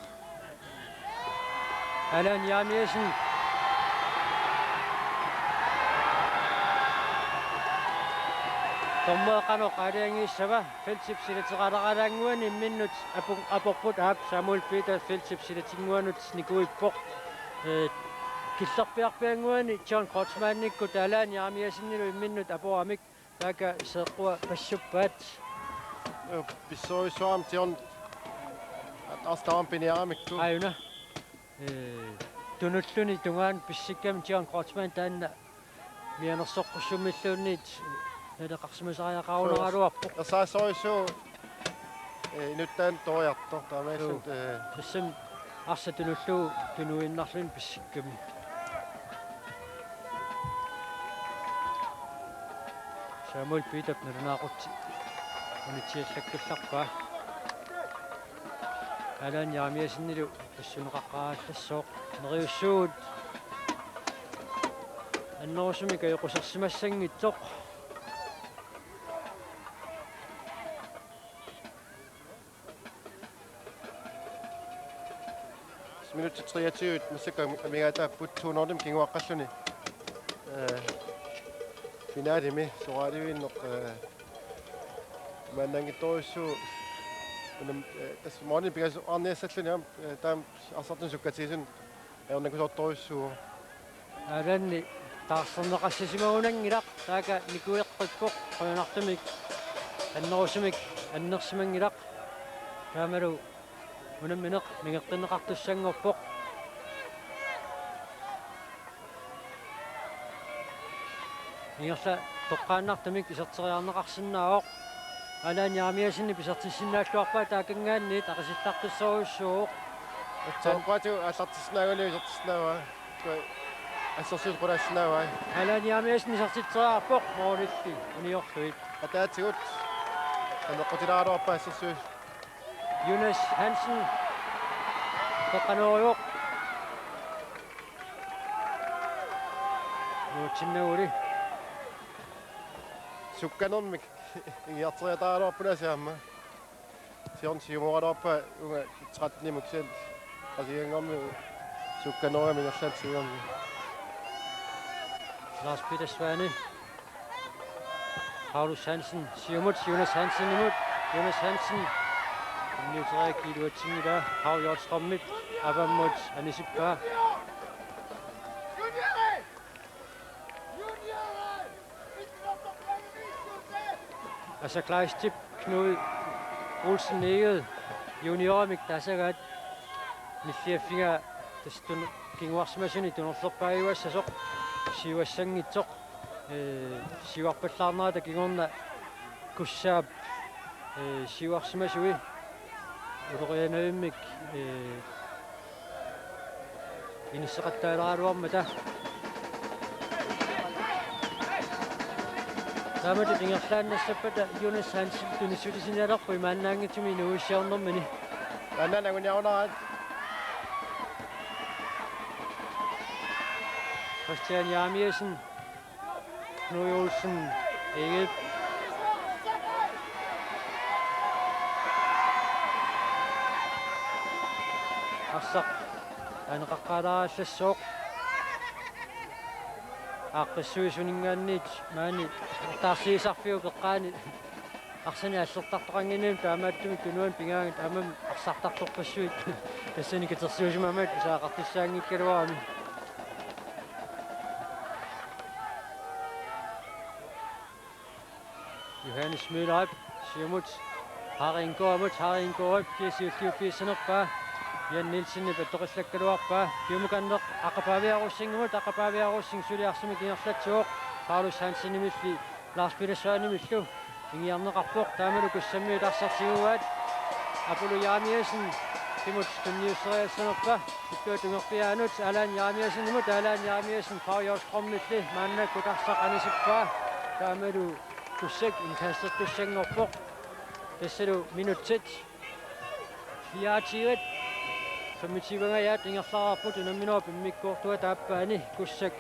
Allan Jeremiassen. Dommeri qanoq aalajangiissava? Feltip silateqaleraanguani imminnut apu-, aporput, aap, Samuel Peter Feltip silatinnguanut nikuippoq. Ee, killerpiarpiannguani John Kreutzmannikkut Allan Jeremiassenilu imminnut aporamik taakku seeqqua passuppaat. Ee, pissorujussuarmik John aamma piniaramikku. Aajuna. Ee, tunulluni tungaanut pissikkami John Kreutzmann taanna mianersoqqussummilluunniit naleqarsimasariaqarunaraluarpoq. Ersarissorujussuuvoq, ee, inuttaanut toriartoq taamaalillutik, ee. Tassami arsaq tunullugu tunuinnarluni pissikkami. Samuel Peterip nalunaaqutip unitsiallakkallarpaa. Allan Jeremiassenilu tassuneqaqqaalassooq. Neriussuugut annerusumik ajoqusersimassanngitsoq. Minutsit treogtyve massakkut amigaataapput to-nngornimut kinguaqqalluni. Ee, finalimi soraalivinneq, ee, maannaanngitsorujussuuvoq. Unam-, ee, tassa målimi pingasoqarniassalluni aamma, ee, taama arsartunut sukkatigisuni ajornakusoortorujussuuvoq. Allanni taarserneqassisimagunanngilaq, taakku nikueqqippoq, qujanartumik annerusumik annersimanngilaq. Taamalu unammineq mingeqqinneqartussanngorpoq. Ingerla toqqaannartumik iserteriarneqarsinnaavoq. Allan Jeremiassenip isertissinnaalluarpaa taakkanngaanniit aqisillartussorujussuuvoq. Atsoqquatigu aallartissinnaaguniuk isertissinnaavaa. Assersuut qulaassinnaavai. Allan Jeremiassen isertitseriarpoq målilli uniorlugit. Ataatigut ameqqutilaaraluarpaa assersuut. Jonas Hansen. Peqqanoorivoq. Nuutsinnaguli. Sukkanermik ingiarteriataaraluarput aasiit aamma. Siorna siumooraluarpaa uunga tretten-imut kisianni qasigiannguamik sukkanerugamik ingerlaannaq siumami. Lars Peter Svane. Paulus Hansen, siumut Jonas Hansenimut, Jonas Hansen. Tunniuteriaraa iluatsinngilaa, Paul Hjortstrømip avammut anisippaa. Asa Kleistip, Knud Olsen Egede juniorimik taasagaat. Nilliaffiga tassa tun-, kinguarsimasunik tunorlerpaajuassasoq, siuassanngitsoq, ee, siuarpallaarnerata kingorna Kussaap, ee, siuarsimasui ulorianavimmik, ee, inisseqattaalaaraluarmata. Taamatut ingerlaannassappata Jonas Hansen tunissutisinialerpoq imaannaanngitsumik inuuissiornermini. Taanna anguniarunaraat. Christian Jeremiassen, Knud Olsen Egede. Arsaq aaneqaqqaalaarallassaaq. Aaqqissuisuninngaanniit maani taarsiisarfiup eqqaani arsani aallertartoqannginnami taamaattumik tunuani pigaangat aamma arsartartorpassuit tassani katersuusimammat saaqartussaanngikkaluarami. Johannes Møllerip siumut Harry Inggaardimut, Harry Inggaardip kiisiulliuffigissanerpaa, Jan Nielsenip attoqillakkaluarpaa, siumukanneq Aqapaaviarussingimut, Aqapaaviarussing suli arsamik ingerlatsivoq, Paulus Hansenimilli Lars Peter Sørenimillu ingiarneqarpoq, taamalu Kussammiut arsaq tiguaat. Apulu Jeremiassen, timut tunniusseriassanerpa, Pittuat tungerpiaanut, Allan Jeremiassenimut, Allan Jeremiassen, Paul Hjortstrømilli, maannakkut arsaq anisippaa, taamalu Kussak indkastertussanngorpoq, tassalu minutsit fireogtyve, femogtyve-nngajat ingerlareerput unamminerup immikkoortuata taappaani, Kussak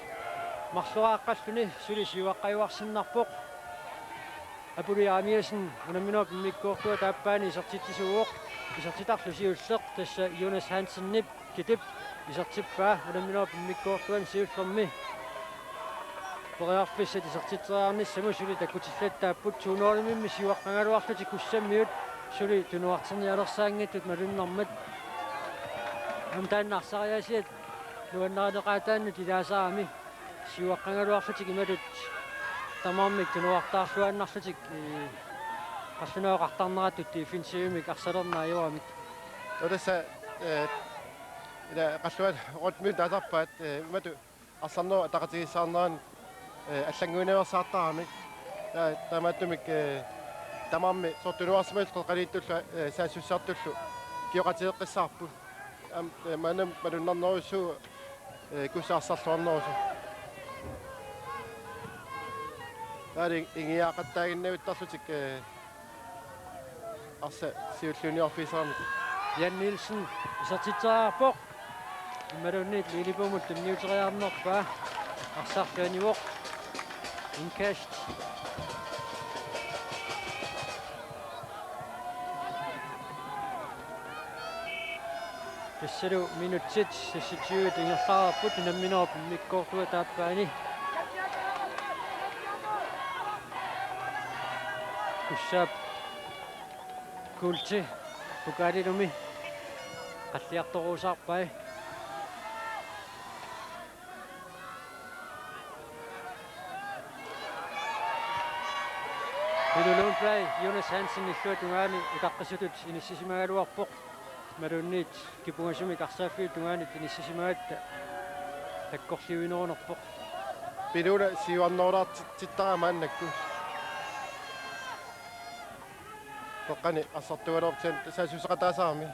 marloraaqqalluni suli siuaqqajuarsinnarpoq. Apulu Jeremiassen unamminerup immikkoortuata taappaani isertitsisuuvoq, isertitarlu siulleq, tassa Jonas Hansenip Kitip isertippaa unamminerup immikkoortuani siullermi. Periarfissat isertitseriarnissamut suli takutillattaapput, to nul-immi siuaqqagaluarlutik Kussammiut suli tunuarternialersaanngitsut malunnarmat. Aamma taanna arsariaasiat nuannarineqaataannut ilaasarami. Siuaqqagaluarlutik imatut tamarmik tunuartaarluaannarlutik, ee, qallunaat oqartarneratut defensivimik arsalerneq ajoramik. Tassa, ee, ila qallunaat rytmit taasarpaat, ee, imatut arsarnerup ataqatigiissaarnerani, ee, allannguiniarsaartaramik. Ta-, taamaattumik, ee, tamarmik soorlu tunuarsimallu qeqqaniittullu, ee, saassussisartullu kioqatigeqqissaarput. Aamma, ee, maanna malunnarnerujussuuvoq, ee, Kussak arsarluarnerusoq. Taava ingiaqattaaginnavittarlutik, ee, arsaq siulliunniorfigisarami. Jan Nielsen isertitseriarpoq. Imaluunniit Lilipumut tunniuteriarnerpaa. Arsarlu anivoq. Indkast. Tassalu minutsit seksogtyve ingerlareerput unamminerup immikkoortuata taappaani. Kussaap kuulti pokaalilumi qalliartoruusaarpai. Pilu Lundblad, Jonas Hansen illuatungaani utaqqisutut inissisimagaluarpoq. Imaluunniit kipungasumik arsaaffiup tungaanut inissisimagatta takkorliuinerunerpoq. Piluna siuarnerulaartittara maannakkut. Qeqqani arsartugaluartoq saassuseqataasarami.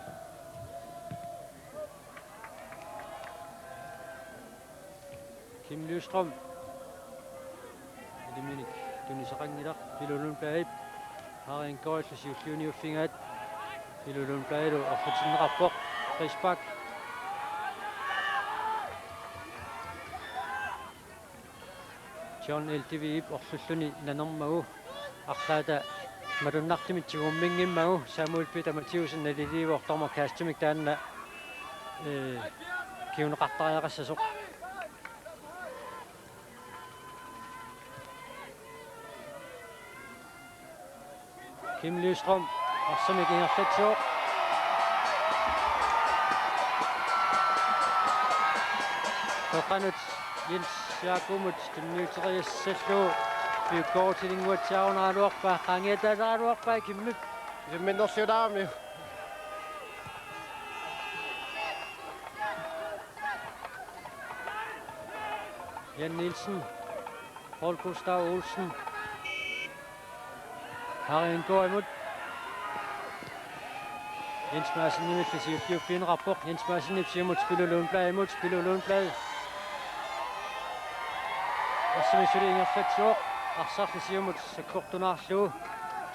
Kim Lystrøm. Iliminik tunisaqanngilaq, Pilu Lundbladip Harry Inggaardillu siulliuniuffigaat. Pilu Lundbladilu orlutinneqarpoq. Frispark. John L. Davidip orlulluni nanermagu arlaata malunnartumik tigumminngimmagu Samuel Peter Mathiassen naliliivoq dommerkastimik taanna, ee, kinguneqartariaqassasoq. Kim Lystrøm arsamik ingerlatsivoq. Qeqqanut Jens Jaakumut tunniuteriassallugu piukkoorutilinguatsiarunaraluarpaa, qaangiataasaraluarpaa Kimmip. Isimminnersiulaarami. Jan Nielsen, Paul Gustav Olsen, Harry N K imut. Jens Madsenimilli siulliuffigineqarpoq. Jens Madsenip siumut Pilu Lundbladimut. Pilu Lundblad arsamik suli ingerlatsivoq. Arsarli siumut sakkortunaarlugu.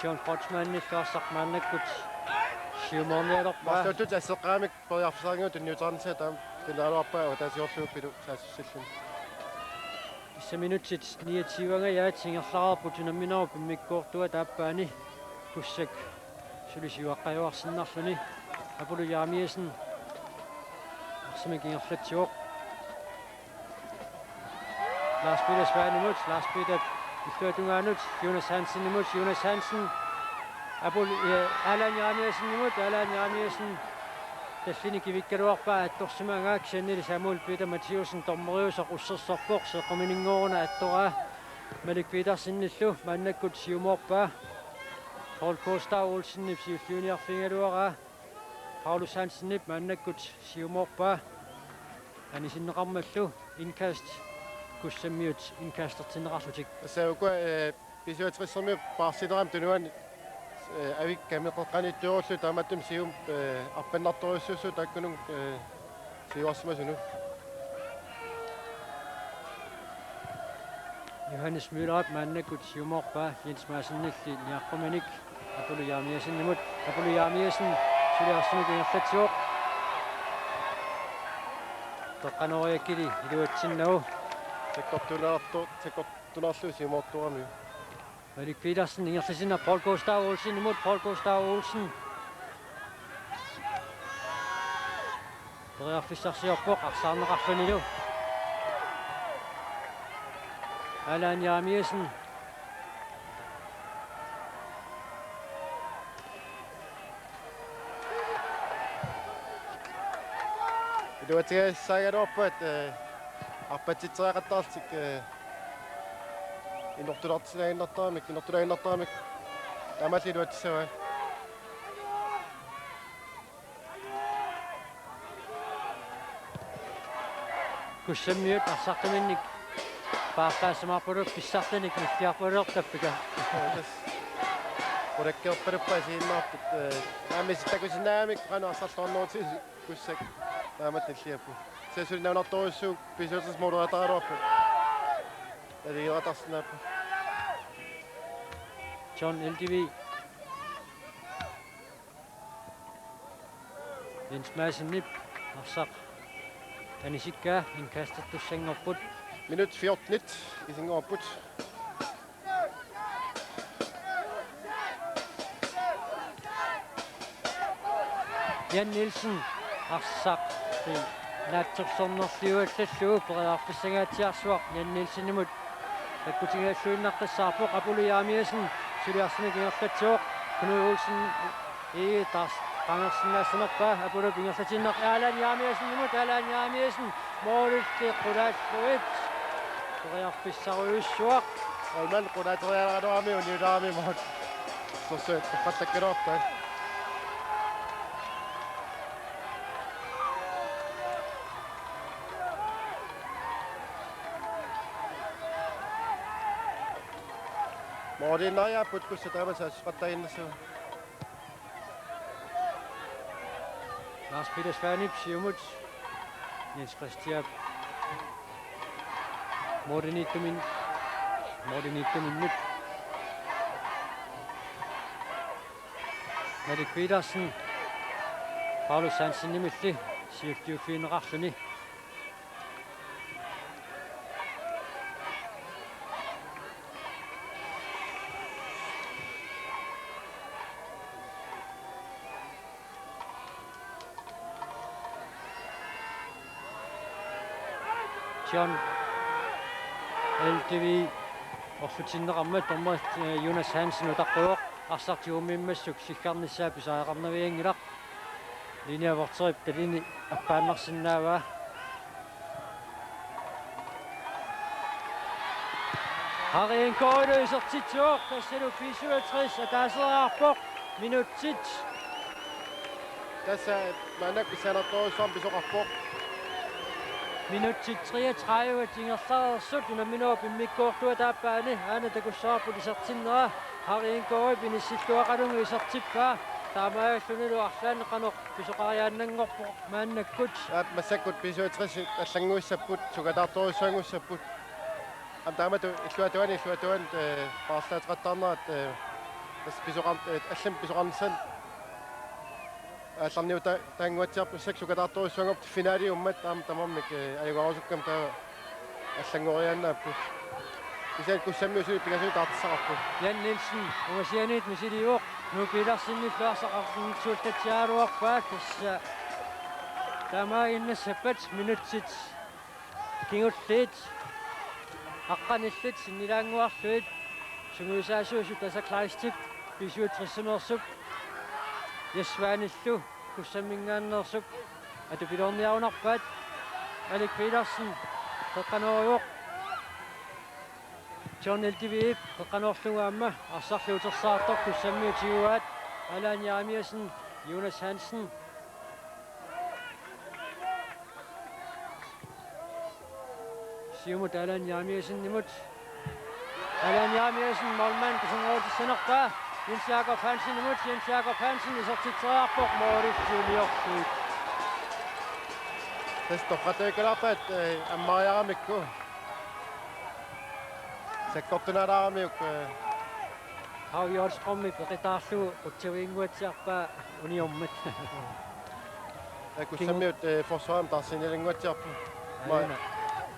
John Kreutzmannillu arsaq maannakkut siumoornialerpaa. Marluuttut asseqqaamik periarfissaqanngilaq tunniuteqarnissaa, taama tunniuteqarluarpaa avataasiorlugu Pilu saassussilluni. Tassa minutsit niogtyve-angajaat ingerlareerput unamminerup immikkoortuata aappaani, Kussak suli siuaqqajuarsinnarluni. Apulu Jeremiassen arsamik ingerlatsivoq. Lars Peter Svanimut, Lars Peter illuatungaanut, Jonas Hansenimut, Jonas Hansen, Apul, eh, Allan Jeremiassenimut, Allan Jeremiassen tallini kivikkaluarpaa attorsimagaak, kisiannili Samuel Peter Mathiassen dommeriusoq ussersorpoq, seeqqumininngooruna attoraa, Malik Petersenillu maannakkut siumoorpaa, Paul Gustav Olsenip siulliuniarfigigaluaraa, Paulus Hansenip maannakkut siumoorpaa, anisinneqarmallu indkast Kussammiut indkastertinneqarlutik. Tassa ukua, eh, B syvogtressermiut paarsilerami tunuani, eh, avikkamik qeqqaniittuullugit taamaattumik siumut, eh, arpannartorujussuussaaq taakkununnga, eh, siuarsimasunut. Johannes Møllerip maannakkut siumoorpaa, Jens Madsenilli niaqquminik. Apulu Jeremiassenimut, Apulu Jeremiassen suli arsamik ingerlatsivoq. Qeqqanoriakkili iluatsinnagu. Sakkortunaartu-, sakkortunaarlugu siumoortorami. Malik Petersen ingerlatiinnarpoq Paul Gustav Olsenimut, Paul Gustav Olsen. Periarfissarsiorpoq arsaarneqarlunilu. Allan Jeremiassen. Iluatigisassaagaluarpat, eh, arpatsitseriaqattaarlutik, eh, inortulartilaannartaramik, inortulaannartaramik taamaalillutik iluatsissavaat. Kussammiut arsartuminnik paartaassamaarpuluk pissartanik nilliarpalortappika. Tassa qulakkeerpaluppaa isiginnaartut, eh, naamik takusinnaagamik qanoq arsarluarnerutigisi Kussak taamatut nilliapput. Tassa suli nalunaartorujussuuvoq B syvogtres-mut uloriataraluarput. Naligiinnartarsinnaapput. John L D V. Jens Madsenip arsaq anisikkaa indkastertussanngorput. Minut fjorten isinngorput. Jan Nielsen arsaq naatsorsornerliuallallugu periarfissangaatsiarsuaq Jan Nielsenimut takkutigalluinnaqqissaarpoq. Apulu Jeremiassen suli arsamik ingerlatsivoq. Knud Olsen ii taas qaangersinnaassanerpaa, Apulup ingerlatiinnartoq Allan Jeremiassenimut, Allan Jeremiassen moolilli qulaallugit periarfissarujussuaq. Olman qulaateriaraluarami uniulaarami mool. Sorsuit eqqallakkaluarpaa. Mooliinnariaapput Kussat taama saassussaqattaaginnassavat. Lars Peter Svanip siumut Jens Christian Morten Ittumin, Morten Ittuminut. Malik Petersen, Paulus Hansenimilli siulliuffigineqarluni. John L D V orlutinneqarmat dommer, eh, Jonas Hansen utaqqivoq. Arsaq tigummiimmassuk siggarnissaa pisariaqarnavianngilaq. Linje vogterip talini appaannarsinnaavaa. Harry N K-lu isertitsivoq, tassalu B syvogtres ataaseriarpoq, minutsit. Tassa maannakkut pissanartorujussuarmik pisoqarpoq. Minutsit treogtredive ingerlareersut unamminerup immikkoortuata aappaani aana takussavarput isertinnera. Harry N K-p inissilluaqalugu isertippaa. Taamaallunilu arlaanni qanoq pisoqariaannanngorpoq maannakkut. Aap, massakkut B syvogtres allannguissapput, sukataartorujussuanngussapput. Aamma taamatut illuatungaani, illuatungaani, eh, paarlaateqattaarnerat, eh, tassa pisoqar-, eh, allamik pisoqarnissaat aallarniuta-, taannguatsiarput, massakkut sukataartorujussuanngorput, finaliummat aamma tamarmik, eh, ajugaarusukkamik taava allanngoriaannaapput. Kisianni Kussammiut suli pingasut taartissaqarput. Jan Nielsen ungasianiit misiliivoq, Knud Petersenillu arsaq arfineq-suullatsiaraluarpaa, tassa taamaaginnassappat minutsit kingulliit, aqqanillit sinnilaannguarlugit, sungiusaasuusut Asa Kleistip B syvogtres-imeersup, Jes Svanillu Kussamminngaanneersup atupiloorniarunarpaat. Malik Petersen qeqqanoorivoq. John L T V-p qeqqanoorlugu aamma arsarlu utersaartoq Kussammiut tiguaat. Allan Jeremiassen, Jonas Hansen. Siumut Allan Jeremiassenimut. Allan Jeremiassen, målmand, kusanngortissanerpaa. Jens Jakob Hansenimut, Jens Jakob Hansen isertitseriarpoq, målip siuliorlugu. Tassa torrattavikkalaarpaat, eh, ammariaramikku. Sakkortunaalaaramiuk, eh, Paul Hjortstrømip peqitaarlugu qutsaviginnguatsiarpaa uniormat. Kussammiut, eh, forsvarimut taarsinnaalerniatsiarput. Aana.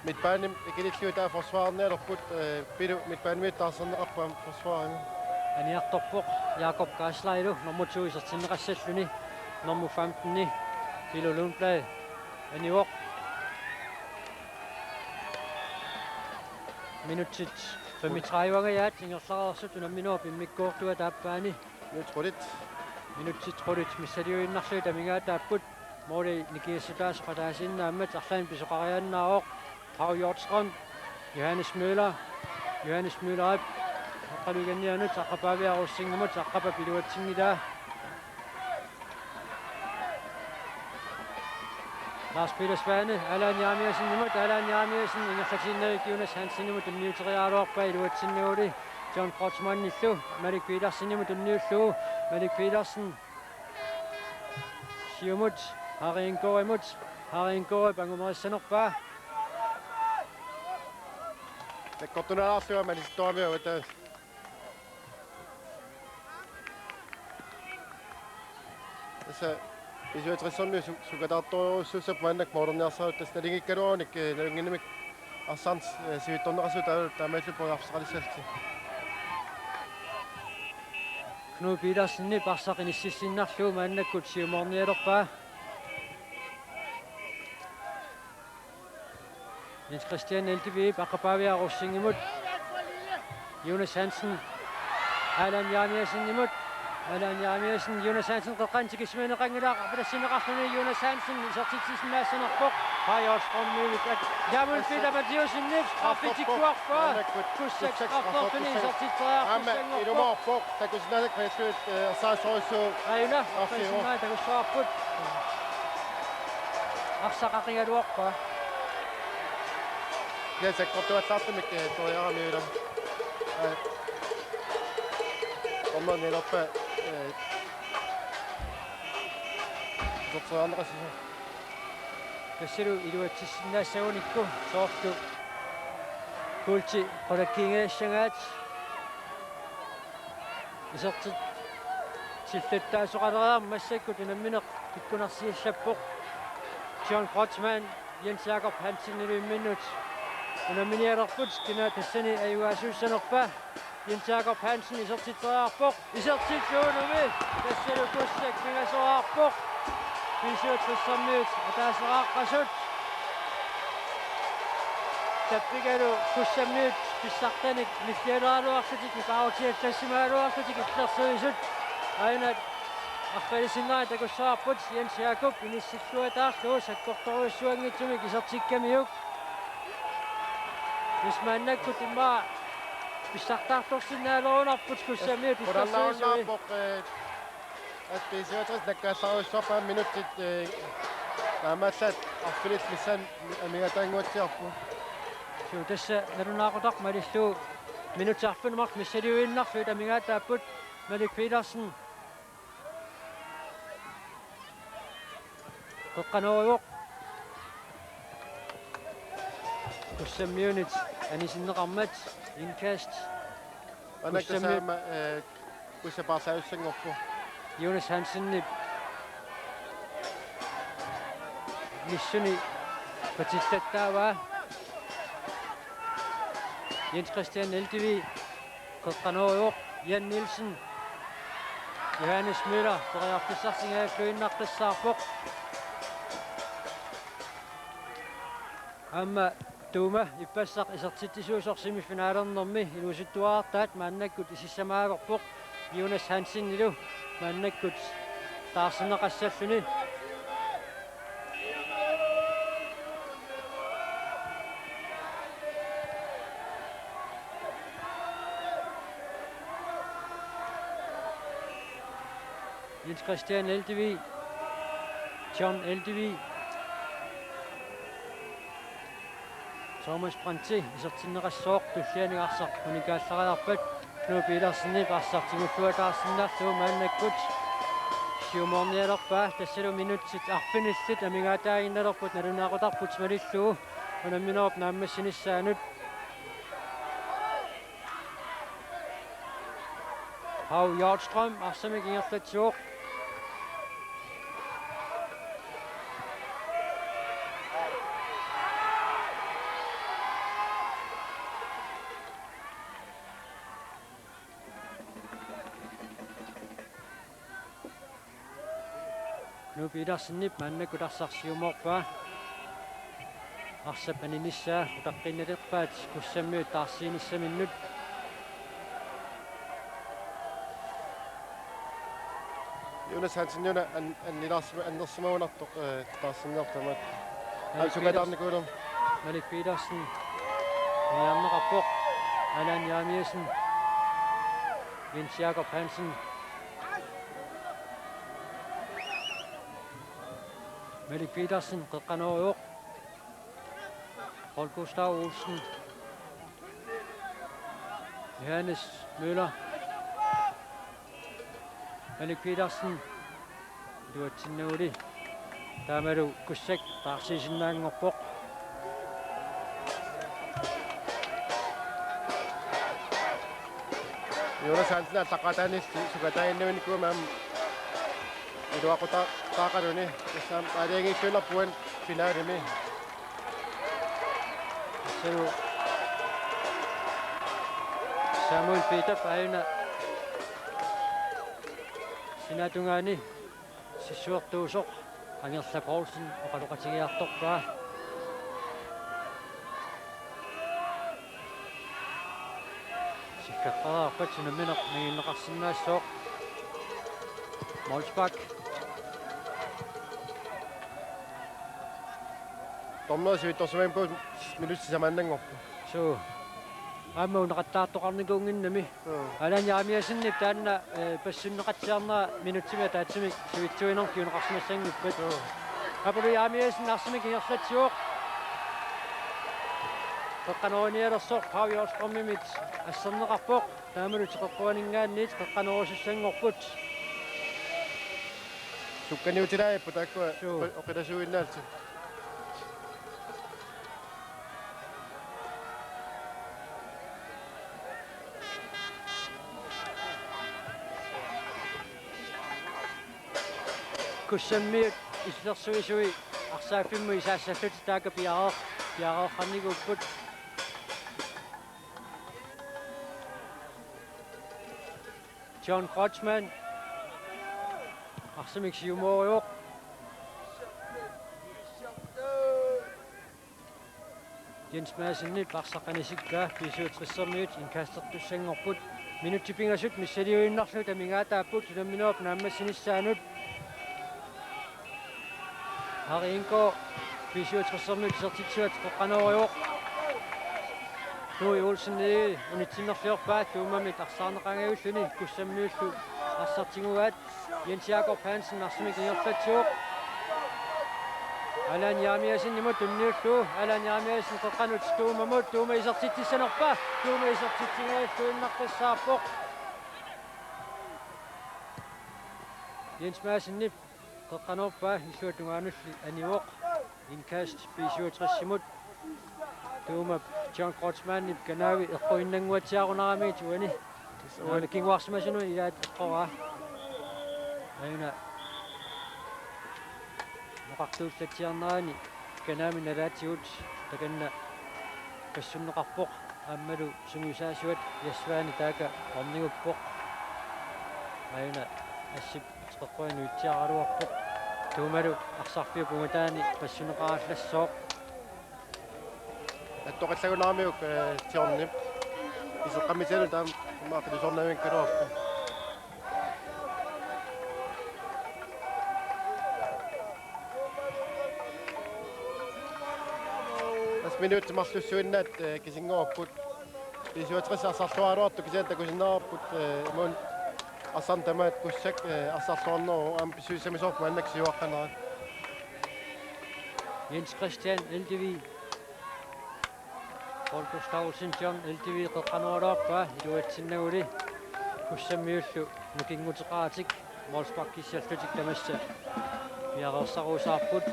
Midtbanemik ikilillugit taava forsvarernialerput, eh, Pilu midtbanemiittoq taarserneqarpoq aamma forsvarimi. Aniartorpoq Jakob Geislerilu nummer to isertinneqassalluni, nummer femten-i Pilu Lundblad anivoq. Minutsit femogtredive-nngajat ingerlareersut unamminerup immikkoortuata aappaani. Minutsit qulit. Minutsit qulit missiliinnarlugit amigaataapput. Måli nikingassutaasoq ataasiinnaammat arlaannik pisoqariaannaavoq. Paul Hjortstrøm, Johannes Møller, Johannes Møllerip eqqaluigannianut Aqqapaaviaaq Rosingimut, Aqqapa iluatsinngilaa. Lars Peter Svane, Allan Jeremiassenimut, Allan Jeremiassen ingerlatiinnarlugu Jonas Hansenimut tunniuteriaraluarpaa iluatsinnaguli. John Kreutzmannillu Malik Petersenimut tunniullugu, Malik Petersen siumut Harry N K-imut, Harry N K-p angumerissanerpaa. Sakkortunaalaarlugu aamma anisikkoqarami uagut. Tassa B syvogtres-ermiut su-, sukataartorujussuussapput maannakkut målerniarsarissut, tassa nalinginnaasumik, eh, nalunnginnamik arsaq, eh, sivitsorneqarsimasoq taava taamaalilluni periarfissaqalissallutik. Knud Petersenip arsaq inississinnarlugu maannakkut siumoornialerpaa. Jens Christian L T V-p Aqqapaaviaaq Rosingimut. Jonas Hansen. Allan Jeremiassenimut. Allan Jeremiassen, Jonas Hansen qeqqanut tikissimaniaqanngilaq, arpatassinneqarluni Jonas Hansen isertitsisinnaasanerpoq. Paul Hjortstrømip, Samuel Peter Mathiassenip straffi tikkuarpaa. Kussak straffertuni isertitseriarfissanngorpoq. Aamma ilumoorpoq, takusinnaasoq qilluit, eh, ersarissorujussuuvoq. Aajuna, arfiuvoq. Takussavarput. Arsaq aqigaluarpaa. Ja, sakkortuallaartumik, eh, toriaramiuk ilaa. Eh, omma nilerpa, eh, sorteriarneqassasoq. Tassalu iluatsissinnaassagunikku soorlu kuulti qulakkiingajassagaat. Isertitsillattaasoqaleriarmat massakkut unammineq pikkunarsiallappoq. John Kreutzmann, Jens Jakob Hansenilu imminnut unamminialerput, kina tassani ajugaasuussanerpaa. Jens Jakob Hansen isertitseriarpoq. Isertittuunumi tassalu Kussak pingasoriarpoq. B syvogtres-ermiut ataaseriaqqasut. Tappigalu Kussammiut pissartanik milliaraluarlutik, nipaarutiallassimagaluarlutik illersuisut aajuna arpalisinnaanera takussavarput. Jens Jakob inissilluataarlugu sakkortorujussuanngitsumik isertikkamiuk. Tassa maannakkut immaqa pissartaartorsinnaalerunarput Kussammiut illersuisui. Qularnaarnaarpoq, eh, at B syvogtres nakkaallarujussuarpaa minutsit, eh, naammaassaat arfinillit missaanni amigaataannguatsiarput. Suu, tassa nalunaaqutaq malillugu minutsit arfineq-marluk missiliinnarlugu amigaataapput. Malik Petersen qeqqanooruvoq. Kussammiunit anisinneqarmat indkast. Maannakkut Kussammiut. Taama, eh, Kussap paarlaajussanngorpoq. Jonas Hansenip nissuni patillattaavaa. Jens Christian Eldevig qeqqanooruvoq. Jan Nielsen. Johannes Møller periarfissarsinngajalluinnaqqissaarpoq. Aamma Tuuma ippassaq isertitsisuusoq semifinalernermi inuusuttuarartaat maannakkut isissamaarpoq Jonas Hansenilu maannakkut taarserneqassalluni. Jens Christian Eldevig, John Eldevig, Thomas Brandti isertinneqassooq, tulliani arsaq unikaallariarpat Knud Petersenip arsaq tigulluataarsinnarlugu maannakkut siumoornialerpaa. Tassalu minutsit arfinillit amigaataaginnalerput nalunaaqutarput malillugu unamminerup naammassinissaanut. Pau Hjortstrøm arsamik ingerlatsivoq. Knud Petersenip maannakkut arsaq siumoorpaa. Arsap aninissaa utaqqiinnalerpaat Kussammiut taarsiinissaminnut. Jonas Hansen una an-, annilaarsim-, annersimagunartoq, eh, taarserneq tamaat. Malik Aa, sukataarnikuulermat. Malik Petersen. Niarneqarpoq. Allan Jeremiassen. Jens Jakob Hansen. Malik Petersen, qeqqanooruvoq. Paul Gustav Olsen. Johannes Møller. Malik Petersen. Iluatsinnaguli. Taamalu Kussak taarsiisinnaanngorpoq. Jonas Hansen allaqqataaniilli sukataaginnarnikuugami aamma iluaqutaaqaluni. Tassami aalajangiiffiulerpoq finaalimi. Samuel Peter aajuna sinaatungaani sissuertuusoq Angerla Poulsen oqaloqatigiartorpaa. Sikkaqqaarpat unammineq nanginneqarsinnaassooq. Molsbak. Dommeri sivitsorsimagamikku minutsit sisamaannanngorput. Suu. Aamma uneqattaartoqarnikuunnginnami. Joo. Allan Jeremiassenip taanna, eh, passunneqatsiarnera minutsimik ataatsimik sivitsuinermik kinguneqarsimassanngippat. Joo. Apollo Jeremiassen arsamik ingerlatsivoq. Qeqqanoorinialersoq Pau Hjortstrømimit asserneqarpoq. Taamalu teqeqquaninngaanniit qeqqanoorusussanngorput. Sukkaniutilaarput taakkua. Suu. Oqilasuinnaallutik. Kussammiut illersuisui arsaaffimmut isaassallutik taakku piareer-, piareerarnikuupput. John Kreutzmann. Arsamik siumoorivoq. Jens Madsenip arsaq anisikkaa B syvogtressermiut indkastertussanngorput. Minutsit pingasut missiliuinnarlugu amigaataapput unamminerup naammassinissaanut. Harry Ingaard B syvogtressermiut isertitsivat qeqqanoorivoq. Louis Olsen unitsinnerliorpaa, Tuumamit arsaarneqangajulluni Kussammiullu arsaq tiguaat. Jens Jakob Hansen arsamik ingerlatsivoq. Allan Jeremiassenimut tunniullugu. Allan Jeremiassen qeqqanut Tuumamut. Tuuma isertitsissanerpa? Tuuma isertitsigaluinnartussaavoq. Jens Madsenip qeqqanoorpaa illuatungaanulli anivoq. Indkast B syvogtressimut. Tuumap John Kreutzmannip kanaavi eqquinnannguatsiarunaramiuk uani. Uani kinguarsimasunut ilaat eqqoraa. Aajuna noqartuullatsiarnerani kanaami nalaatigut takanna passunneqarpoq aammalu sungiusaasuat Jasvaani taaka orniguppoq. Aajuna assip teqeqquani nuitsiaraluarpoq. Tuumalu arsarfiup ungataani passunneqarallassooq. Attoqallagunaramiuk, eh, Tiornip. Iseqqammisalu taam immaqa qilusornavianngikkaluarpoq. Tassa minutsit marlussuinnaat, eh, kisinngorupput. B syvogtres arsarluaraluartoq kisianni takusinnaavarput, eh, imaluunniit arsarneq tamaat Kussak, eh, arsarluarneruvoq aamma pissusissamisoorpoq maannakkut siuaqqanerat. Jens Christian L D V. Paul Gustavsen John L D V qeqqanoorpaa iluatsinnaguli Kussammiullu nukinguteqaratik målsparkissallutik tamassa piareersarusaarput.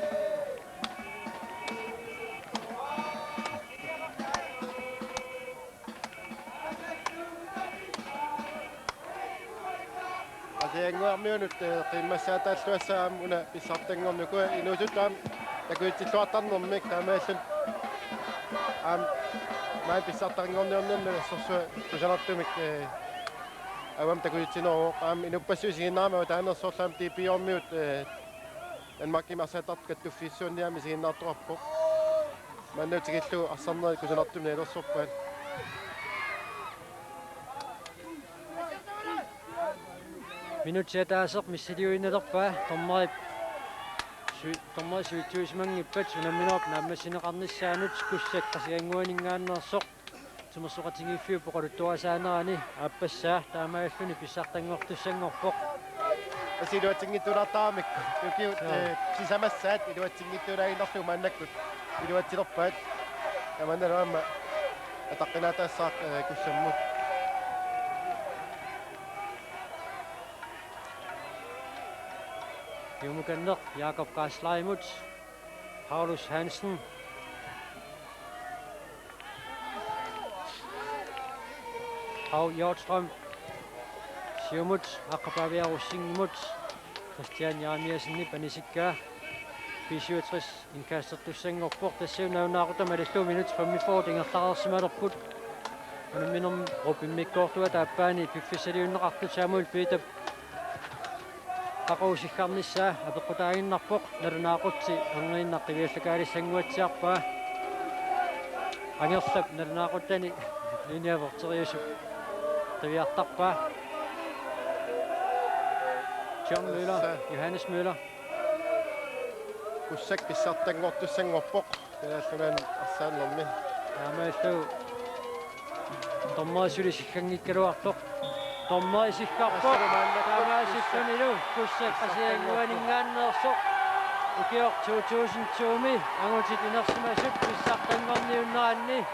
Qasigiannguarmiunut, eh, qiimmassaataalluassaaq aamma una pissartanngorneq, ukua inuusuttut aamma takutitsilluartarnermik taamaalilluni aamma maani pissartanngorniunnermi assorsuaq kusanartumik, eh, avammut takutitsineruvoq aamma inuppassuit isiginnaramik avataaniit sorlaam D P-ormiut, eh, Danmarkimi arsaattartut kattuffiussuunniit aamma isiginnaartoqarpoq. Maanna tikillugu arsarnerit kusanartumik nalilersorpaat. Minutsit ataaseq missiliuinnalerpaa, dommerip sui-, dommerit suitsuusimanngippat unamminerup naammassineqarnissaanut Kussak Qasigiannguaninngaanneersoq timersoqatigiiffiup oqaluttuarisaanerani aappassaa taamaalilluni pissartanngortussanngorpoq. Tassa iluatsinngitsuulaartaramikku. Ukiut, joo, eh, sisamassaat iluatsinngitsuulaaginnarlugu maannakkut iluatsilerpaat. Tamannalu aamma ataqqinaatassaaq, eh, Kussammut. Siumukanneq Jakob Gaaslaimut. Paulus Hansen. Paul Hjortstrøm. Siumut, Aqqapaavia Rosingimut. Christian Jeremiassenip anisikkaa. B syvogtres indkastertussanngorpoq, tassuuna nalunaaqutaq malillugu minutsit femogfyrre ingerlareersimalerput. Unamminermi gruppimiikkoortuata aappaani piffissaliunneqartut Samuel Peterip qaqugu siggarnissaa apeqqutaaginnarpoq, nalunaaqutsi erniinnaq qiviallakaalissanguatsiarpaa. Angerlap nalunaaquttani linjeværteriusup qiviartarpaa. John Møller, tassa Johannes Møller. Kussak pissartanngortussanngorpoq. Kalaallit Nunaanni arsaannermi. Taamaalillugu dommeri suli sigganngikkaluartoq. Dommeri siggarpoq. Assut maannakkut. Taamaalillunilu Kussak Qasigiannguaninngaanneersoq. Ukioq to tusind to-mi angutit inersimasut pissartanngorniunneranni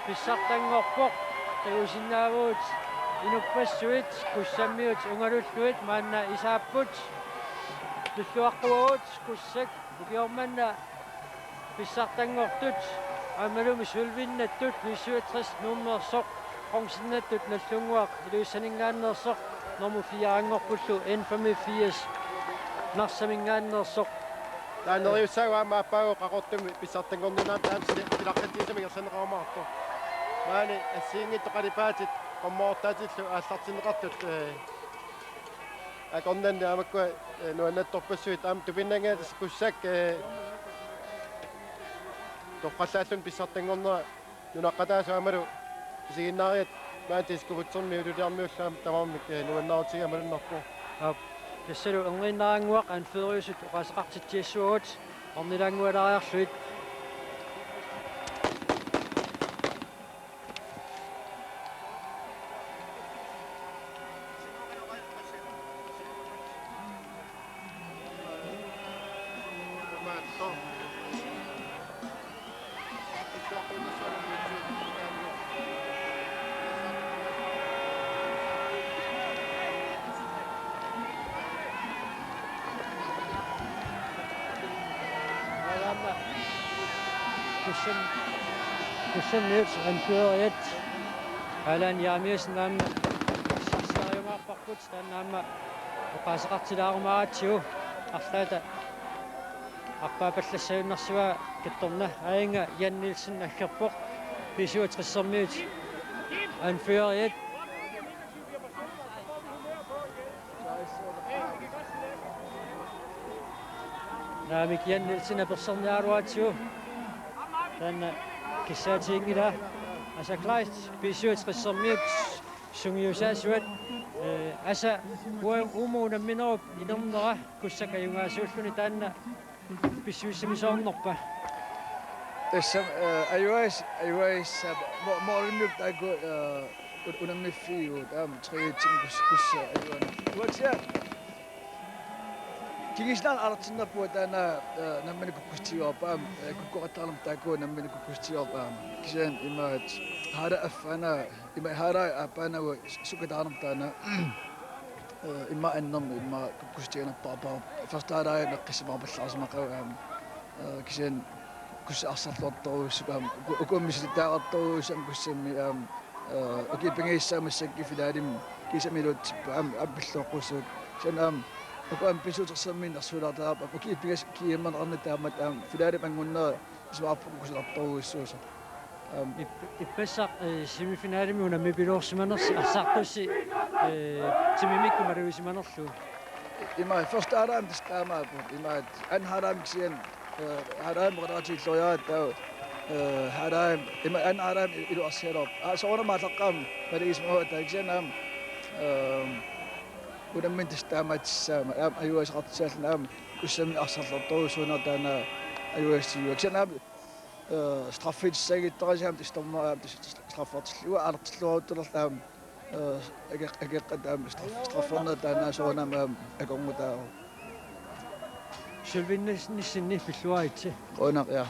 pissartanngorpoq. Takusinnaavugut inuppassuit Kussammiut ungalullugit maanna isaapput. Tulluaqquagut Kussak ukioq manna pissartanngortut aammalumi sølvinnattut B syvogtres Nuummeersoq, bronzennattut Nagdlunguaq Ilulissaninngaanneersoq, nummer fire-nngorpullu N femogfirs Narsaminngaanneersoq. Taanna neriussaagut aamma aappaagu Qaqortumi pissartanngorniunnerani taanna sili-, silaqqatigisumik ingerlanneqarumaartoq. Maani assigiinngitsut qalipaatit qummoortaatillu aallartinneqartut, eh, akornanni aamma makkua, eh, nuannaartorpassuit aamma tupinnanngilaq Kussak, eh, Toqqallaalluni pissartanngornera nunaqqataasut aammalu isiginnaariat maanna Diskobugtermiut uliarmiullu aamma tamarmik, eh, nuannaarutigigamik malunnarpoq. Aap, tassalu erniinnarannguaq anføreriusut oqaaseqartitsiassuagut ornilaanngualaariarlugit. Kussammiut anføreriat Allan Jeremiassen aamma pissarsiariumaarparput, taanna aamma oqaaseqartilaarumaaratsigu. Arlaata arpaapallassagunnarsivaa kattorna, Aajinnga Jan Nielsen aggerpoq, B syvogtressermiut anføreriat. Naamik, Jan Nielsen apersorniaraluaratsigu. Taanna kissaatiginngilaa. Asa Kleist, B syvogtressermiut sungiusaasuat. Eh, Asa, uagut uummagu namminerup inernera Kussap ajugaasuulluni, taanna pissusissamisoornerpa? Tassami, eh, ajugaas-, ajugaassaaq mo-, målimut taakku, eh, un-, unammiffigigut aamma tre et-imik Kus-, Kussap ajugaanni. Uatsiaq kingusinaarneq aallartinnerput taanna, eh, nammineq kukkussutigaarput aamma, eh, kukkoqattaarnermut taakku nammineq kukkussutigaarput aamma. Kisianni imaattoq Haala affaana, ima Haala aappaanagooq sukataarnerput taanna. Eh, immaqa annermik immaqa kukkussutiginerpaarpaat. Første halvleg naqqissimavara pallaarsimaqaaq aamma. Eh, kisianni Kussap arsarluartorujussuuvoq aamma. Uku-, uku misittaaqqaartorujussuuvoq aamma Kussammi aamma. Eh, ukiut pingasut aamma massakkut finalemi kiisami iluatsippaat aamma, aamma pilluaqqussuuvoq. Kisianni aamma uku aamma B syvogtressermiut nersuulaartaraarput aamma. Ukiut pingasut kiimaneqarnata taamatut aamma finalemi anngunnera isumaqarpunga kusanartorujussuusoq. Aamma. Ip-, ippassaq, eh, semifinalemi unammipiloorsimanersoq arsartussi, eh, timimikkut malugisimanerlugu. Ima første halvleg tassa taamaappoq. Ima anden halvleg kisianni, eh, halvleg oqaloqatigiilloriaratta taava, eh, halvleg, ima anden halvleg iluarsigaluarpoq. Aa, soorunami aallaqqaammut malugisimavaat taava kisianni aamma, eh, unammineq tassa taamaatissaammat. Aamma ajugaasaqartussaalluni aamma Kussammi arsarluartorujussuunera taanna ajugaassuuvoq. Kisianni aamma Eh, straffetissagittarisaam tistormaa aamma tis-, tis-, straffertillugu aalartilluaruttulerlu aamma, eh, akeq-, akeqqat aamma straff-, strafferneq taanna soorunami aamma akornutaavoq. Sølvi Nis-, Nissenip pilluaritsi. Qujanaq, ja.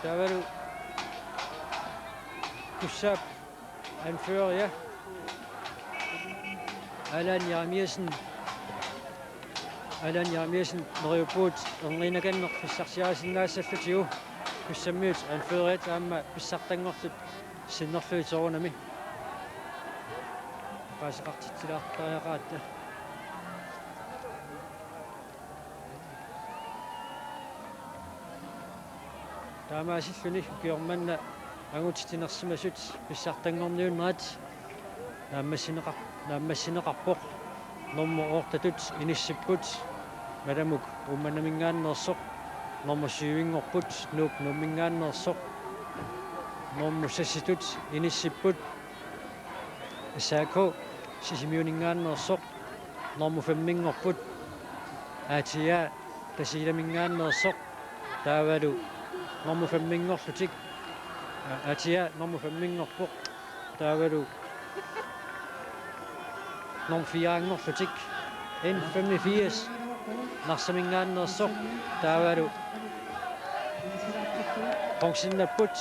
Taavalu Kussap anføreria Allan Jeremiassen. Allan Jeremiassen neriuppugut erniinnakanneq pissarsiarisinnaassallutigu. Kussammiut anføreriat aamma pissartanngortut sinnerlugit soorunami oqaaseqartitsilaartariaqaratta. Taamaasilluni ukioq manna angutit inersimasut pissartanngorniunnerat naammassineqar-, naammassineqarpoq. Nummer ottetut inissipput Malamuk Uummannaminngaanneersoq. Nummer syvinngorput Nuuk Nuumminngaanneersoq. Nummer seksitut inissipput S A K Sisimiuninngaanneersoq. Nummer femminngorput A T A Tasiilaminngaanneersoq, taavalu nummer femminngorlutik, aa, A T A nummer femminngorpoq, taavalu nummer firenngorlutik N femogfirs Narsaminngaanneersoq, taavalu bronzinnapput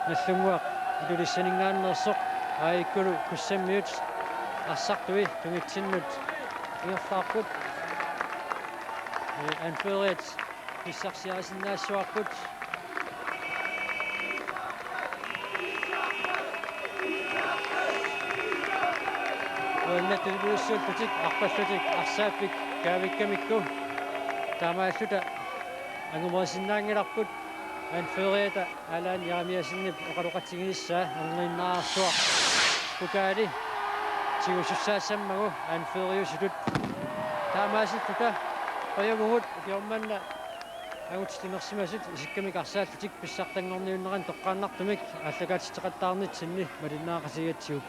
Nagdlunguaq Ilulissaninngaanneersoq, aajukkulu Kussammiut arsartui tungitsinnut ingerlaarput. Ee, anføreriat pissarsiarisinnaassuarput. Uannattut ilulissuullutik arpallutik arsaappik kaavikkamikku taamaalluta angumerisinnaanngilarput. Anføreriata Allan Jeremiassenip oqaloqatiginissaa erniinnararsuaq pokali tigusussaassammagu anføreriusutut. Taamaasilluta qujavugut ukioq manna Angut timersimasut isikkamik arsaallutik pissartanngorniunneranni toqqaannartumik aallakaatitseqattaarnitsinni malinnaaqatigigatsigu.